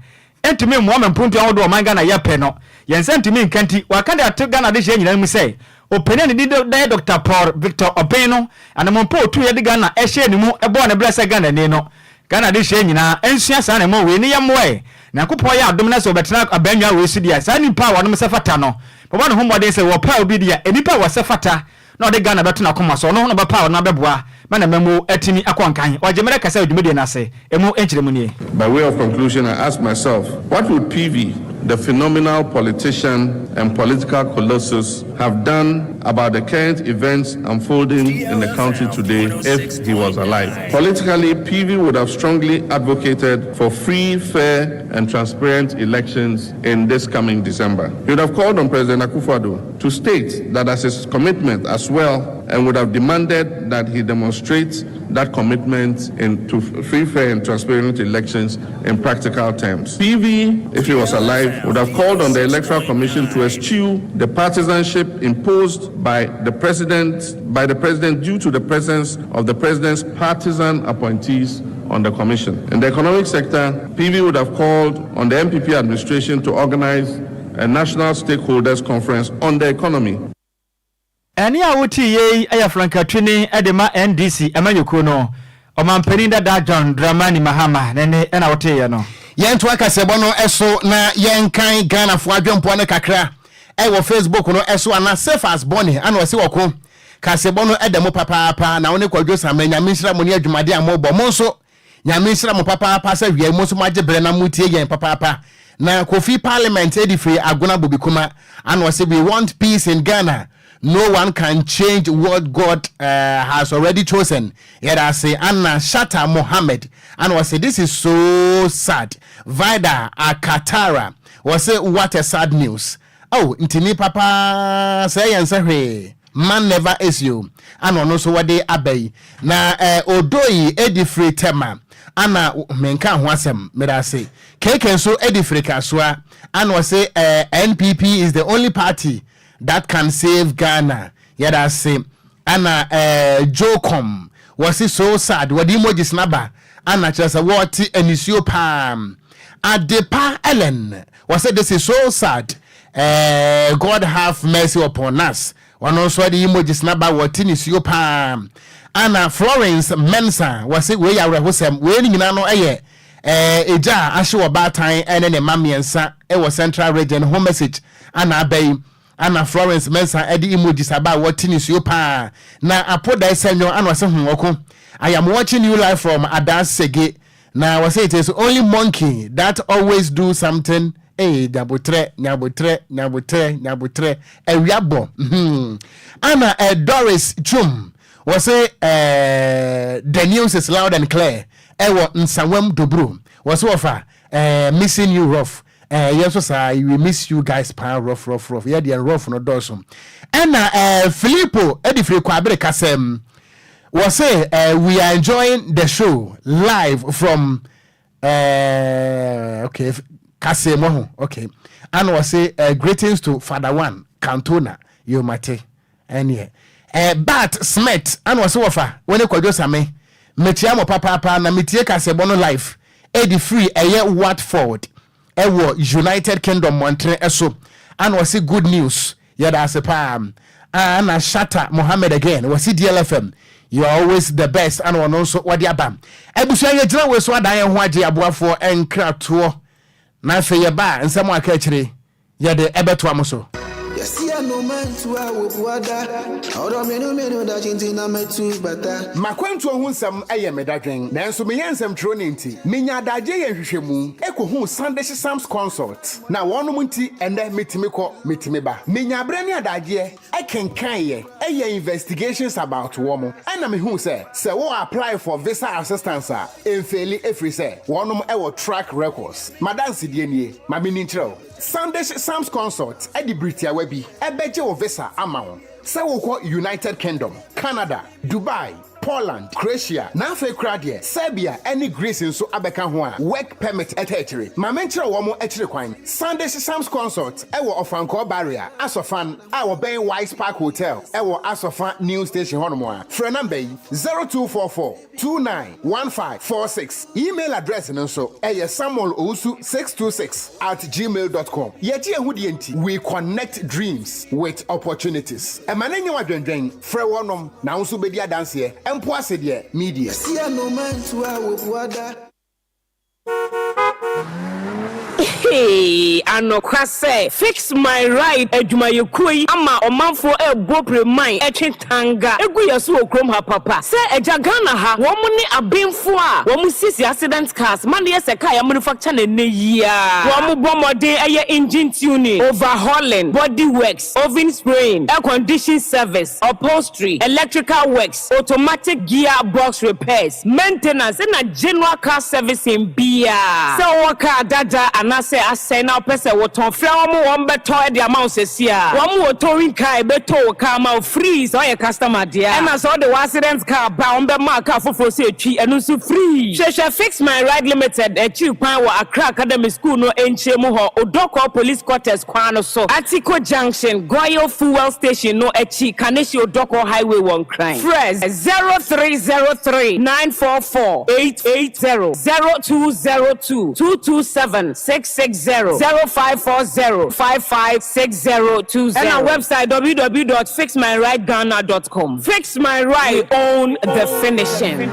C: ɛntumi mmoa ma mpuntu ahodoɔ ɔman Ghana yɛpɛ no yɛn nsa ntumi nka. Nti waka de ato Ghana de hyɛ nyinaa mu sɛ ɔpanin a ne din da yɛ Dr Paul Victor Obeng no, anammɔmpo a ɔtuiɛ de Ghana ɛhyɛɛ ne mu ɛbɔɔ ne berɛ sɛ Ghana ni no, Ghana de hyɛ nyinaa nsua saa anammɔn wei ne yɛmmoɛ. Nyankopɔn yɛ adom na sɛ wɔbɛtena abannwa wei so deɛ, saa nnipa a wɔnom sɛ fata no, bɛbɔ ne ho mmɔden sɛ wɔpaa obi deɛ, nnipa a wɔsɛ fata na ɔde Ghana bɛto n'akoma so, ɔno na ɔbɛpaa ɔno abɛboa ma na mmamuo atumi akɔ nkan. Ɔgye mmerɛ kasa wɔ dwumadie no ase. Emu nkyerɛmu nie.
F: By way of conclusion, I ask myself, what would PV, the phenomenal politician and political colossus, have done about the current events unfolding in the country today if he was alive? Politically, PV would have strongly advocated for free, fair, and transparent elections in this coming December. He would have called on President Akufo-Addo to state that as his commitment as well and would have demanded that he demonstrate that commitment in, to free, fair, and transparent elections in practical terms. PV, if he was alive, would have called on the Electoral Commission to eschew the partisanship imposed by the president by the president due to the presence of the president's partisan appointees on the commission. In the economic sector, PV would have called on the NPP administration to organize a national stakeholders conference on the economy.
C: Ɛnne a wotii yei yɛ frankatuni de ma NDC amanyɔkuo no Ɔmanpanin dada John Dramani Mahama ne nne na woteeɛ no.
A: Yɛntoa kaseɛbɔ no so na yɛnkan Ghanafoɔ adwempoa no kakra ɛwɔ Facebook no so ana Cephas Bɔne ana ɔse ɔko kaseɛbɔ no ɛda mu papaapa na wo ne Kwadwo Samɛ Nyame nhyira mo ne adwumaden a mobɔ mo nso Nyame nhyira mo papaapa sɛ wia yi mo nso moagye berɛ na motie yɛn papaapa Na Kofi Parliament edi firi Agona Bobikuma ana ɔse we want peace in Ghana no one can change what God uh, has already chosen yɛda ase ana Shatta Mohammed ana ɔse this is so sad Vida Akatara ɔse what a sad news Oh nti nipa paa sɛ yɛn sɛ hwee man never is you ana ɔno nso wɔde aba yi na eh, odoi edi firi tɛma ana menka ho asɛm meda ase keke nso edi firi kasoa ana ɔse eh, NPP is the only party that can save Ghana yɛda ase ana eh, Jocom wɔse so sad wɔde emojis naba ana kyerɛ sɛ wɔte anisuo paa Adepa Ellen wɔse this is so sad eh, God have mercy upon us ɔno nso de emojis naba wɔte nisuo paa ana Florence Mensah wɔse wei yɛ awerɛhosɛm wei ne nyinaa no ɛyɛ eh, egya a ahye wɔ baatan ne ne mma mmiɛnsa wɔ Central Region ho message ana aba yi Ana Florence Mensah de emojis aba a wɔte nisuo paa na Apo Dae Sɛnyo ana ɔse hmm ɔko I am watching you live from Adaa Sege na wɔse it is only monkey that always do something ee nyabotrɛ nyabotrɛ nyabotrɛ nyabotrɛ awia bɔ hmm ana eh, Doris Twum wɔse eh, the news is loud and clear ɛwɔ Nsawam Doburo wɔse wɔfa eh, missing you rough Eh, yɛn nso saa, we miss you guys paa rough rough rough. Yɛ deɛ rough no dɔɔso. Ɛna eh, Filippo ɛde firi Kwabere kasɛm. Wɔ se eh, we are enjoying the show live from eh, okay, kasɛm ho, okay. Ana wɔ se eh, greetings to Father One Cantona Yomate. Ɛneɛ eh, Bart Smith ana ɔse wɔfa wo ne Kwadwo Same mekyia mo papaapa na metie kaseɛbɔ no live ɛdi firi ɛyɛ Watford ɛwɔ United Kingdom mmɔntene ɛso ana ɔse good news yɛda ase paa ana Shatta Mohammed again wɔse DLFM you are always the best ana ɔno nso wɔde aba abusua yɛgyina wei so adan yɛn ho agye aboafoɔ nkratoɔ na afei yɛba a nsɛm a aka akyire yɛde ɛbɛtoa mo so.
G: Yɛsi anoma ntu a wɔbua da. Ɔdɔ mmienu mmienu da kyinkyini na mɛtu bata.
A: M'akwantuo ho nsɛm yɛ me dadwen, nanso meyɛ nsɛmtwerɛni nti, menya adagyeɛ yɛ nhwehwɛmu kɔhuu Sandish Sams Consult, na wɔnom nti ɛnnɛ metumi kɔ, metumi ba. Menya berɛ ne adagyeɛ kenkaneeɛ, yɛɛ investigations about wɔn, ɛna mehuu sɛ, sɛ wo apply for visa assistance a, ɛmfeeli ɛfiri sɛ wɔnom wɔ track records. M'adansedie nie, ma menni nkyerɛ wo. Sandish Sams Consult de bere tiawa bi bɛgye wo visa ama wo sɛ wokɔ United Kingdom, Canada, Dubai, Poland, Croatia, na afei koraa deɛ Serbia ne Greece nso abɛka ho a work permit ta akyire. Ma menkyerɛ wɔn akyiri kwan. Sandish Sams Consult wɔ Ɔfankɔɔ Barrier, Asɔfan, a wɔbɛn Wise Park Hotel wɔ Asɔfa New Station hɔnom a. Frɛ namba yi, 0244 291546. Email address no nso ɛyɛ samuelowusu626@gmail.com. Yɛgye yɛn ho die nti, we connect dreams with opportunities. Ɛma no nyɛ wo adwendwen, frɛ wɔnom na wo nso wobɛdi adanseɛ, mpo ase deɛ media.
G: Yɛsi anoma ntu a wɔbua da.
H: Hey, anokwa sɛ Fix My Ride adwumayɛkuo yi ama ɔmanfoɔ ɛrebɔ pireman ɛtwe tanga gu yɛ so wɔ kurom ha papa. Sɛ agya Ghana ha, wɔn ne abenfoɔ a wɔn siesie accident cars ma no yɛ sɛ car yɛamanufacture no ɛnnɛ yi ara. Wɔn bɔ mmɔden yɛ engine tuning, overhauling, body works, oven spraying, air condition service, upholstery, electrical works, automatic gear box repairs, maintenance ɛna general car servicing biara. Sɛ wowɔ car dada anaasɛ. anaasɛ asɛe na wopɛ sɛ wotɔn, frɛ wɔn, wɔn bɛtɔ de ama wo sesia. Wɔn wɔ towing car a ɛbɛtow wo car ama wo free sɛ woyɛ customer deɛ a. Ɛna sɛ wode w'accident car ba a, wɔn bɛma wo car foforɔ sɛ twi, ɛno nso free. Hwehwɛ Fix My Ride Limited akyiri kwan wɔ Accra Academy School no nkyɛn mu hɔ, Odorkor Police Quarters kwan no so, Atiko Junction, Goil Fuel Station no akyi, Kaneshie Odorkor Highway wɔ Nkran. Frɛ 0303 944 880, 0202 227 660, 0540 556020 ɛna website www.fixmyrideghana.com. Fix My Ride, we own the finishing.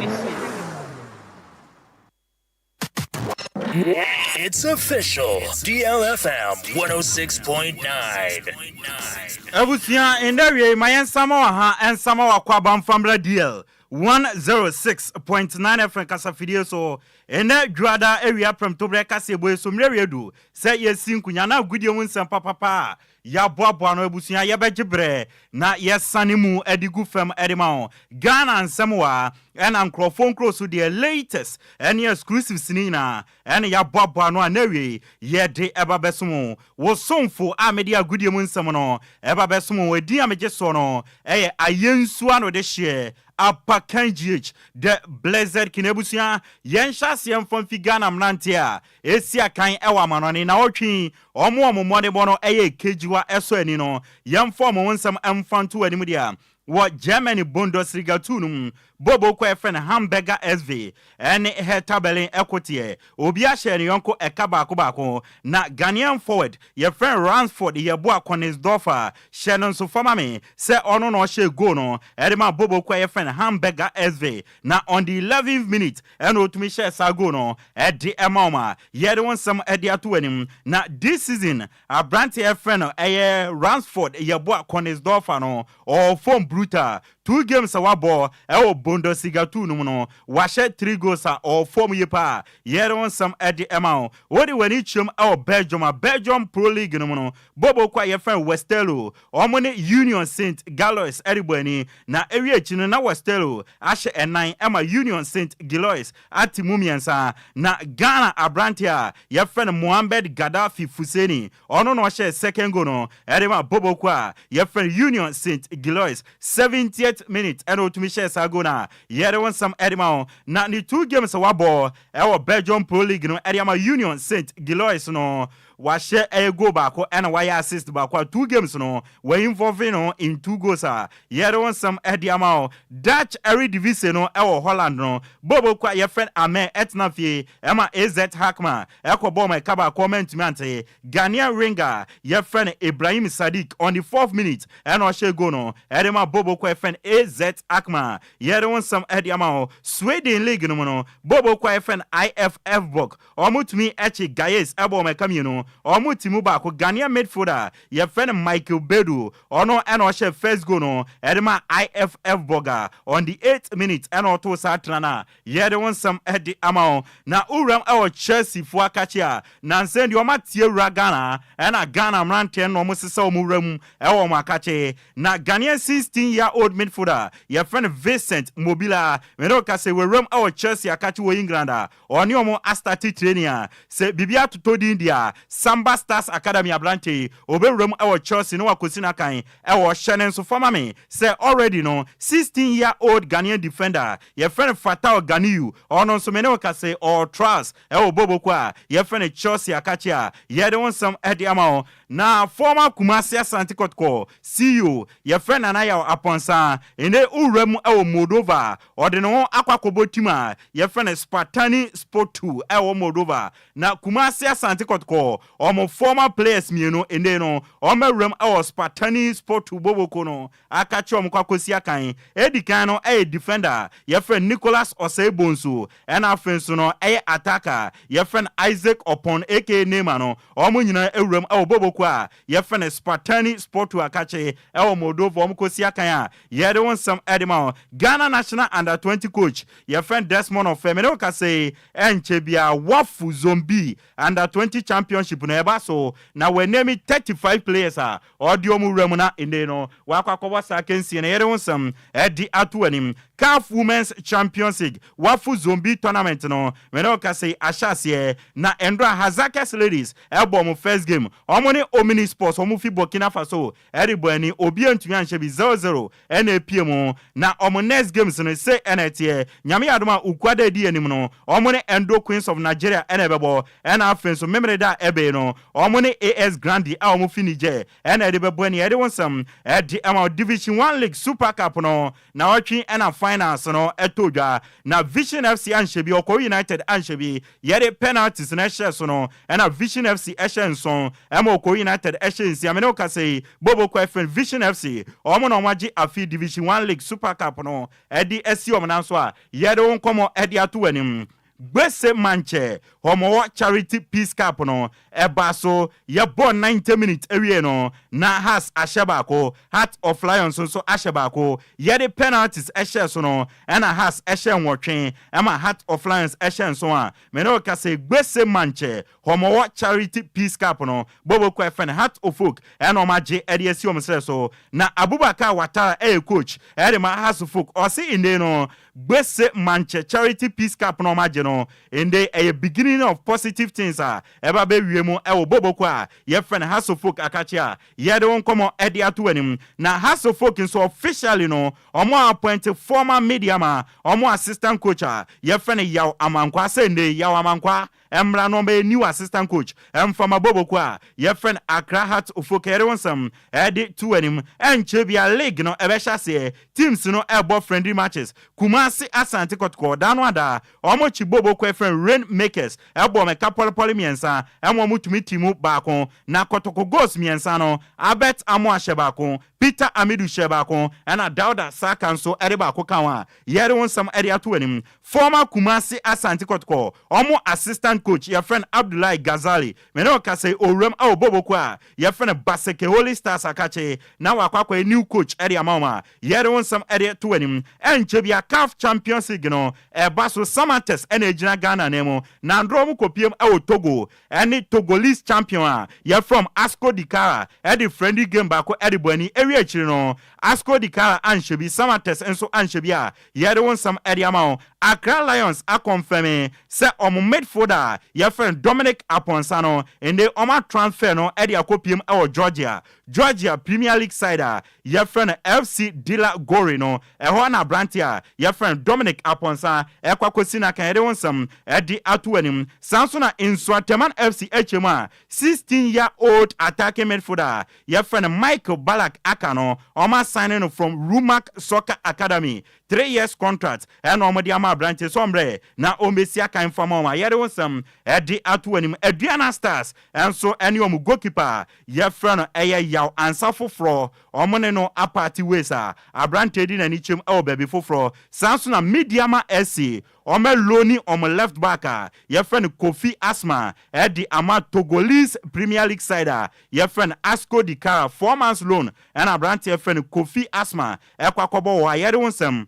D: It's official. DLFM 106.9.
I: Abusua, ndɛ wiei ma yɛnsa ma wɔ ha, nsa ma wɔ akwaaba mfa mbra DL 106.9 FM kasafidie so. Ndɛ Dwoada awia prɛmtoberɛ kaseɛbɔ yi so mmerɛ wie du sɛ yɛsi nkonya na agodie mu nsɛm papapa a yɛaboaboa ano abusua yɛbɛgye berɛ na yɛsane mu de gu fam de ma wo. Ghana nsɛm waa ɛna nkorɔfoɔ nkuro so deɛ latest ɛne exclusives no nyinaa ɛna yɛaboaboa ano a na awiei yɛde ɛba bɛsom wo. Wo somfo a mede agodie mu nsɛm no ɛba bɛsom wo, edin a megye soɔ no ɛyɛ Ayensu Ano Dehyeɛ Apakan GH The Blessed King. Abusua yɛnhyɛ aseɛ mfa mfi Ghana mmeranteɛ a ɛsi akan ɛwɔ amanɔne naawɔtwe yi wɔn a wɔn mmɔdenbɔ no yɛ kegyiwa sɔ ani no, yɛmfa wɔn ho nsɛm mfa nto w'anim deɛ. Wɔ Germany Bundesliga 2 no mu, Bobo kɔ a yɛfrɛ no Hamburger SV ne Hertha Berlin ko teɛ. Obiara hyɛɛ ne yɔnko ɛka baako baako. Na Ghanaian forward yɛfrɛ no Ransford Yeboah Koenigsdorfer hyɛ no nso fa ma me sɛ ɔno na ɔhyɛɛ goal no de maa Bobo kɔ a yɛfrɛ no Hamburger SV. Na on the 11th minute ɛna ɔtumi hyɛɛ saa goal no de ma wɔn a yɛde wo nsɛm de ato w'anim. Na this season aberanteɛ a yɛfrɛ no ɛyɛ Ransford Yeboah Koenigsdorfer no ɔwɔ form brutal. Two games a wabɔ ɛwɔ Bundesliga 2 no mu no wahyɛ three goals a ɔwɔ form yie paa. Yɛde wo nsɛm de ma wo. Wode w'ani kyerɛm ɛwɔ Belgium a Belgium Pro League no mu no Bobo kɔ a yɛfrɛ no Westerlo wɔn ne Union Saint Gilloise rebɔ ani. Na ewie akyi no na Westerlo ahyɛ ɛnan ma Union Saint Gilloise ate mu mmiɛnsa. Na Ghana aberanteɛ a yɛfrɛ no Mohammed Gaddafi Fuseni, ɔno na ɔhyɛɛ second goal no de ma Bobo kuo a yɛfrɛ no Union Saint Gilloise. 70th minute ɛna ɔtumi hyɛɛ saa goal no a yɛde wo nsɛm de ma wo. Na ne two games a wabɔ wɔ Belgium Pro League no de ama Union Saint Gilloise no, wahyɛ ɛyɛ goal baako ɛna wayɛ assist baako a two games no wa involve no in two goals a yɛde wo nsɛm ɛde ama wo. Dutch Eredivisie no ɛwɔ Holland no, Bobo kɔ a yɛfrɛ no Amɛ ɛtena fie ɛma AZ Alkmaar ɛkɔ bɔɔ ma ɛka baako ɔma ntumi ante. Ghanaian winger yɛfrɛ no Ibrahim Sadiq on the fourth minute ɛna ɔhyɛ goal no ɛde ma Bobo kɔ a yɛfrɛ no AZ Alkmaar. Yɛde wo nsɛm ɛde ama wo. Sweden league no mu no, Bobo kɔ a yɛfrɛ no IF Elfsborg Wɔtumi kye Gayes bɔ wɔn ɛka mmienu. Wɔn ti mu baako, Ghanaian midfielder a yɛfrɛ no Michael Bedu, ɔno na ɔhyɛɛ first goal no de maa IF Elfsborg on the eighth minute na ɔtoo saa tena no a yɛde wo nsɛm de ama wo. Na wuram wɔ Chelsea foɔ akakye a nansa yi deɛ wɔn ate awura Ghana ɛna Ghana mmeranteɛ no na wɔn sesa wɔn wura mu wɔ wɔn akakye. Na Ghanaian 16 year old midfielder yɛfrɛ no Vincent Mobila, me ne wo kasa yi wawuram wɔ Chelsea akakye wɔ England a Ɔne wɔn astarte training a sɛ biribi atotɔ din deɛ a, Samba Stars Academy aberante yi, ɔbɛwura mu wɔ Chelsea na wakɔsi n'akan wɔ Hyɛ no nso fa ma me sɛ already no 16 year old Ghanaian defender a yɛfrɛ no Fatau Ganiyu, ɔno nso me ne wo kasa yi ɔwɔ trials wɔ Boboko a yɛfrɛ no Chelsea akakye a yɛde wo nsɛm de ama wo. Na former Kumasi Asante Kɔtɔkɔ CEO yɛfrɛ Nana Yaw Apɔnsa, nnɛ owura mu wɔ Moldova, ɔde ne ho akɔ akɔbɔ team a yɛfrɛ no Spartani Sportu ɛwɔ Moldova. Na Kumasi Asante Kɔtɔkɔ wɔn former players mmienu nnɛ no wɔn awura mu wɔ Spartani Sportu Boboko no aka kyerɛ wɔn kɔ akɔsi akan. Edi kan no ɛyɛ defender yɛfrɛ no Nicholas Osei Bonsu ɛna afei nso no ɛyɛ attacker yɛfrɛ no Isaac Opon aka Neymar no. Wɔn nyinaa awura mu wɔ Boboko a yɛfrɛ no Spartani Sportu akakye ɛwɔ Moldova wɔn kɔsi akan a yɛde wo nsɛm ɛde ma wo. Ghana National Under 20 coach yɛfrɛ no Desmond Offei me ne wo kasa yi ɛnkyɛ biara Wafu Zone B Under 20 Championship no ɛba so na wɔaname 35 players a ɔde wɔn wura mu na nnɛ yi no wakɔ akɔbɔ saa akansie no yɛde wo nsɛm ɛde ato w'anim. CAF Women's Champions League WAFU Zone B tournament no, mene ɔka sɛ ahyɛ aseɛ na ɛndora Hasaacas Ladies ɛbɔ ɔmo first game. Ɔmo ne Omini Sports, ɔmo fi Burkina Faso, ɛde bɔ ani, obi ntumi anhyɛ bi, 0-0 ɛna epie mu. Na ɔmo next games no se ɛna ɛteɛ, Nyame adom a, Ukuada edi anim no, ɔmo ne Endo Queens of Nigeria ɛna ɛbɛbɔ. Ɛna afei nso Memere da ɛbɛn no, ɔmo ne AS Grandi a ɔmo fi Niger ɛna ɛde bɛbɔ. Ani ɛde wɔn nsɛm ɛde ɛma Division One League Super Cup no na ɔtwe ɛna finals no ɛtɔ dwa na Vision FC anhyɛ bi, Ɔkɔɔ United anhyɛ bi. Yɛde penalties na ɛhyɛ so no, ɛna Vision FC ɛhyɛ 7, ɛma Ɔkɔɔ United ɛhyɛ 6. Mene ɔkasa yi, Bobo kɔ ɛfɛn Vision FC, ɔmo na ɔmo agye afi Division One League Super Cup no ɛde ɛsi ɔmo nan so a yɛde wɔn nkɔmɔ ɛde ato wɔn anim. Gbese Mankyɛ Homowo Charity Peace Cup no ɛba so, yɛbɔ 90 minutes awie no na Hearts ahyɛ baako, Heart of Lions nso ahyɛ baako. Yɛde penalties ɛhyɛ so no, ɛna Hearts ɛhyɛ 8, ɛma Heart of Lions ɛhyɛ 7. A mene ɔka sɛ Gbese Mankyɛ Homowo Charity Peace Cup no, Bobo kɔ ɛfɛn Heart of Oak ɛna ɔmo agye ɛde asi ɔmo srɛ so. Na Abubakar Watara ɛyɛ coach ɛde ma Hearts of Oak, ɔse inde no Gbese Mankyɛ Charity Peace Cup no ɔmo agye no inde ɛyɛ beginning of positive things a ɛba bɛwie mu ɛwɔ Boboko a yɛfrɛ no Hearts of Oak akakye a yɛde wɔn nkɔmɔ ɛde ato anim. Na Hearts of Oak nso officially no, ɔmo appoint former Medeama ɔmo assistant coach a yɛfrɛ no Yaw Amankwa sɛ nde Yaw Amankwa mmra no ɔbɛyɛ new assistant coach ɛmfama Boboko a yɛfrɛ no Accra Hearts of Oak. Yɛde wɔn nsɛm ɛde to anim. Ɛnkyɛ bia league no ɛbɛhyɛ aseɛ, teams no ɛbɔ friendly matches. Kumasi Asante Kɔtɔkɔ dano ada ɔmo kyi Boboko ɛfrɛ Rain Makers, ɛbɔ mɛka pɔlepɔle 3, ɛma ɔmo tumi ti mu baako. Na Kɔtɔkɔ goals 3 no, Abet Amo ahyɛ baako, Peter Amidu hyɛ baako, ɛna Dauda Saka nso ɛde baako ka ho a yɛde wɔn nsɛm ɛde ato anim. Former Kumasi Asante Kɔtɔkɔ ɔmo assistant coach yɛfrɛ no Abdullahi Gazali, mene ɔkasa owuram a Oboboko a yɛfrɛ no Basake Holy Stars akakye na wakɔ akɔyɛ new coach ɛde ama wɔn a yɛde wɔn nsɛm ɛde to anim. Ɛnkyɛ bi a CAF Champions League no ɛba so. Samartex ɛna egyina Ghana ne mu na ndorɔ mu kɔpiem ɛwɔ Togo ɛne Togolese champion a yɛfrɛ Asco Dikara ɛde friendly game baako ɛde bɔ ani. Ewi akyiri no, Asco Dikara anhyɛ bi, Samartex nso anhyɛ bi a yɛde wɔn nsɛm ɛde ama wɔn. Accra Lions aconfirm sɛ ɔmo midfielder a yɛfrɛ no Dominic Aponsa no, nde ɔmo atransfer no ɛde akɔpiem ɛwɔ Georgia Premier League side a yɛfrɛ no FC Dila Gori no. Ɛhɔ na aberante a yɛfrɛ no Dominic Aponsa ɛkɔ akɔsi n'aka. Yɛde wɔn nsɛm ɛde ato anim. Saa nso na Nsoatreman FC akyɛ mu a 16 year old attacking midfielder a yɛfrɛ no Michael Balak aka no, ɔmo asign no from Rumac Soccer Academy, 3 years contract ɛna ɔmo de ama aberante sɛ ɔmbrɛ na ɔmbɛsi akan fama ɔmo a yɛde wɔn nsɛm ɛde ato anim. Aduana Stars ɛnso ɛne ɔmo goalkeeper yɛfrɛ no ɛyɛ Yaw Ansa Foforɔ, ɔmo ne no apart ways a aberante di n'ani kyɛm ɛwɔ baabi foforɔ. Saa nso na Medeama SC ɔmo loan ɔmo left back a yɛfrɛ no Kofi Asma ɛde ama Togolese Premier League side a yɛfrɛ no Asco Dikara, 4 months loan ɛna aberante yɛfrɛ no Kofi Asma ɛkɔ akɔbɔ wɔ a yɛde wo nsɛm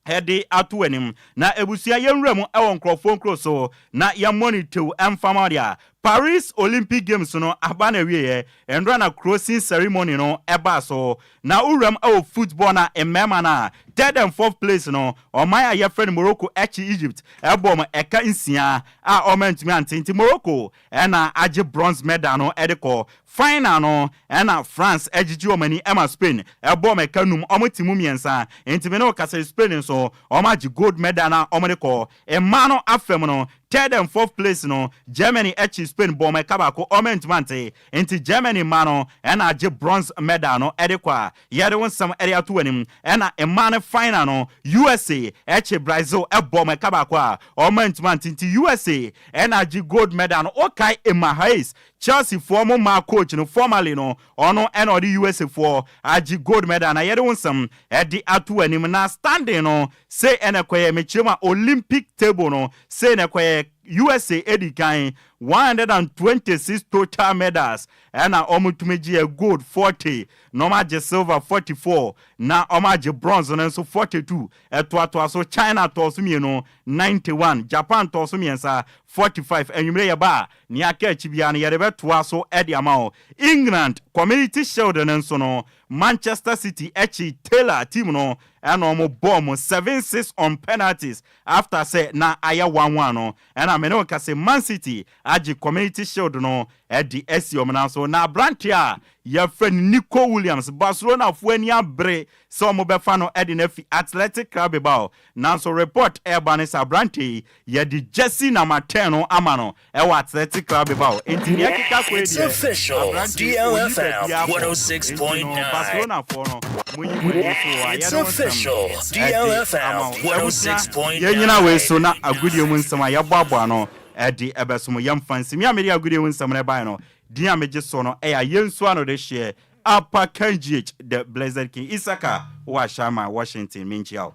I: ɛde ato anim. Na ebusua, yɛnwura mu ɛwɔ nkurɔfoɔ nkuro so na yɛmmɔ ne tew ɛmfama deɛ a Paris Olympic Games no aba na awieɛ. Ɛndora na closing ceremony no ɛbaa so. Na wuram ɛwɔ football na mmarima no a third and fourth place no, ɔman a yɛfrɛ no Morocco ɛkyi Egypt ɛbɔ mo ɛka 6 a ɔma ntumi ante, nti Morocco ɛna agye bronze medal no ɛde kɔ final no. Ɛna France ɛgyegye wɔn ani ɛma Spain ɛbɔ ɔmo ɛka 5, ɔmo ti mu 3, nti mi ne ɔkasa Spain nso ɔmo agye gold medal na ɔmo de kɔ. Mmaa no afɛm no, third and fourth place no, Germany ɛkyi Spain bɔ ɔmo ɛka baako, ɔmo ntumi ante, nti Germany mmaa no ɛna agye bronze medal no ɛde kɔ a yɛde wɔn nsɛm ɛde ato anim. Ɛna mmaa no final no, USA ɛkyi Brazil ɛbɔ ɔmo ɛka baako a ɔmo ntumi ante, nti USA ɛna agye gold medal no. Ɔkae Emma Hayes, Chelsea foɔ mo maa coach no formerly no, ɔno ɛna ɔde USA foɔ agye gold medal na yɛde wɔn nsɛm ɛde ato anim. Na standing no sei ɛna ɛkɔyɛ, mekyerɛ mu a Olympic table no sei na ɛkɔyɛ. USA edi kan, 126 total medals ɛna wɔn tumi gye gold 40, na wɔn agye silver 44, na wɔn agye bronze no nso 42. Ɛtoatoa so, China tɔɔ so mmienu, 91, Japan tɔɔ so mmiɛnsa, 45. Enwumere yɛ ba a, nea aka akyi biara no yɛde bɛtoa so ɛde ama wo. England Community Shield no nso no, Manchester City akyi Taylor team no. Ɛna ɔmo bɔɔ mo 7-6 on penalties after sɛ na ayɛ 1-1 no. Ɛna mene wo ka sɛ Man City agye Community Shield no ɛde asi ɔmo nan so. Na aberanteɛ a yɛfrɛ no Nico Williams, Barcelonafoɔ ani abere sɛ ɔmo bɛfa no ɛde no afi Athletic Club Bilbao, nanso report ɛreba ne sɛ aberanteɛ yi, yɛde jersey number 10 no ama no ɛwɔ Athletic Club Bilbao. Enti nea ɛkeka kɔ yi
D: It's
I: deɛ,
D: official.
I: aberanteɛ yi ɔyi
D: DLFM
I: baabi akɔ. Enti no
D: 106.9.
I: Barcelonafoɔ no, monyi mo ani so wɔ a
D: It's
I: yɛde wo nsɛm
D: official.
I: ɛde ama
D: DLFM
I: wo. Abusua,
D: 106.9.
I: yɛnyina wei so na agodie mu nsɛm a yɛboaboa no ɛde ɛbɛso mo. Yɛmfa nsɛm yi a mede agodie mu nsɛm no ɛbaeɛ no din a megye so no ɛyɛ Ayɛnsu ano de hyeɛ Apa Kangh, the Blessed King Isaka wɔ Ahyɛama Washington. Menkyia wo.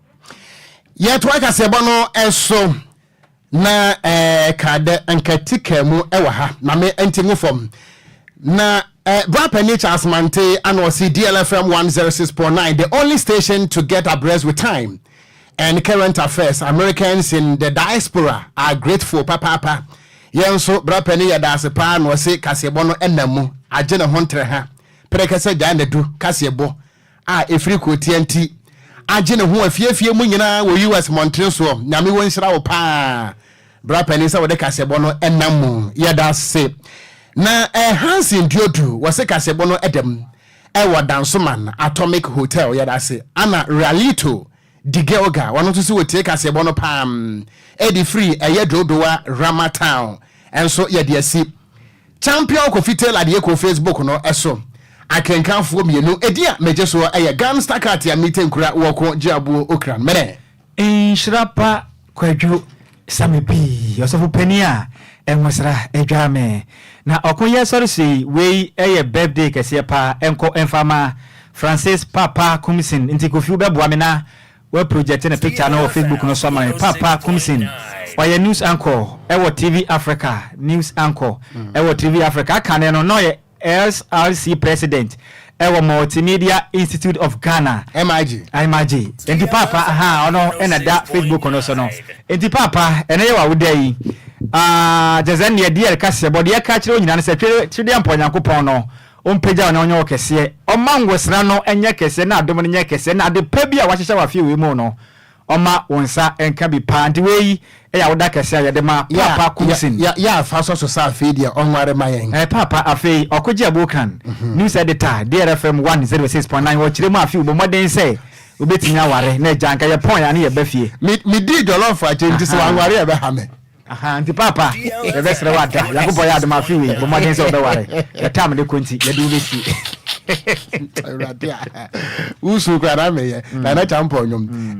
A: Yɛtoa kaseɛbɔ no ɛso na ka dɛ nkɛte kaa mu ɛwɔ ha na me nti ngo fam na Brapani Charles Mante ana ɔsi DLFM 106.9, the only station to get abreast with time and current affairs. Americans in the diaspora are grateful papaapa. Yɛn nso, Brapani, yɛda ase paa. Na ɔse kaseɛbɔ no ɛnam mu agye ne ho ntere ha pɛrɛkɛsɛ gyaa na du kaseɛbɔ a ɛfiri kurotia nti agye ne ho afiefie mu nyinaa wɔ US mmɔntene soɔ. Nyame wɔ nhyira wo paa, bra panin, sɛ wode kaseɛbɔ no ɛnam mu. Yɛda ase. Na Hansen Duodu wɔse kaseɛbɔ no ɛdam ɛwɔ Dansoman Atomic Hotel. Yɛda ase. Ana Realito Digelga, wɔno nso sɛ wɔtie kaseɛbɔ no paa ɛde firi ɛyɛ Dodowa Rama Town. Ɛnso yɛde asi Champion Kofi Taylor deɛ kɔ Facebook no ɛso. Akenkanfoɔ mmienu ɛdi a megye soɔ ɛyɛ Gamstar Cat a mete nkura wɔko gye aboɔ okran mene.
C: Nhyira pa Kwadwo Same pii, ɔsɔfo panin a ɛnwosra adwa me na ɔko yɛ sɔre so yi. Wei ɛyɛ birthday kɛseɛ paa ɛnkɔ ɛmfa ma Francis Papa Kumsin. Nti Kofi, wobɛboa me na wa project ne picture no wɔ Facebook no so ama me. Papa Kumsin ɔyɛ news anchor ɛwɔ TV Africa, news anchor ɛwɔ TV Africa. Aka ne no na ɔyɛ SRC president ɛwɔ Multimedia Institute of Ghana.
A: MIG.
C: MIG. Nti Papa, aha ɔno ɛna da Facebook no so no. Nti Papa, ɛnɛ yɛ wawoda yi kyɛ sɛ neɛ deɛ ɛka sɛ bɔdeɛ ka kyerɛ wo nyinaa no sɛ twedeɛ mpɔ Nyankopɔn no ɔmpagya wo na ɔnyɛ wo kɛseɛ, ɔma ngosra no ɛnyɛ kɛseɛ na adom no nyɛ kɛseɛ, na ade pa bi a wahyehyɛ wɔ afie wei mu no, ɔma wo nsa nka bi paa. Nti wei ɛyɛ awoda kɛseɛ a yɛde ma Papa Kumsin.
A: Yɛ afa so so sɛ afei deɛ ɔnware ma yɛn.
C: Papa, afei ɔkɔgye abokan news editor DRFM 106.9 wɔkyerɛ mu. Afei wobɔ mmɔden sɛ wobɛtumi aware na agya nka yɛpɔn a ne yɛba fie.
A: Medii jollof akyɛ nti sɛ wanware a ɛbɛha me.
C: Aha, nti Papa, yɛbɛsrɛ wo ada Nyankopɔn yɛ adom, afe wei bɔ mmɔden sɛ wobɛware. Yɛtam de kɔ nti yɛde wo bɛsie.
A: Awurade a wosu kora na meyɛ na na kyampɔ nnwom.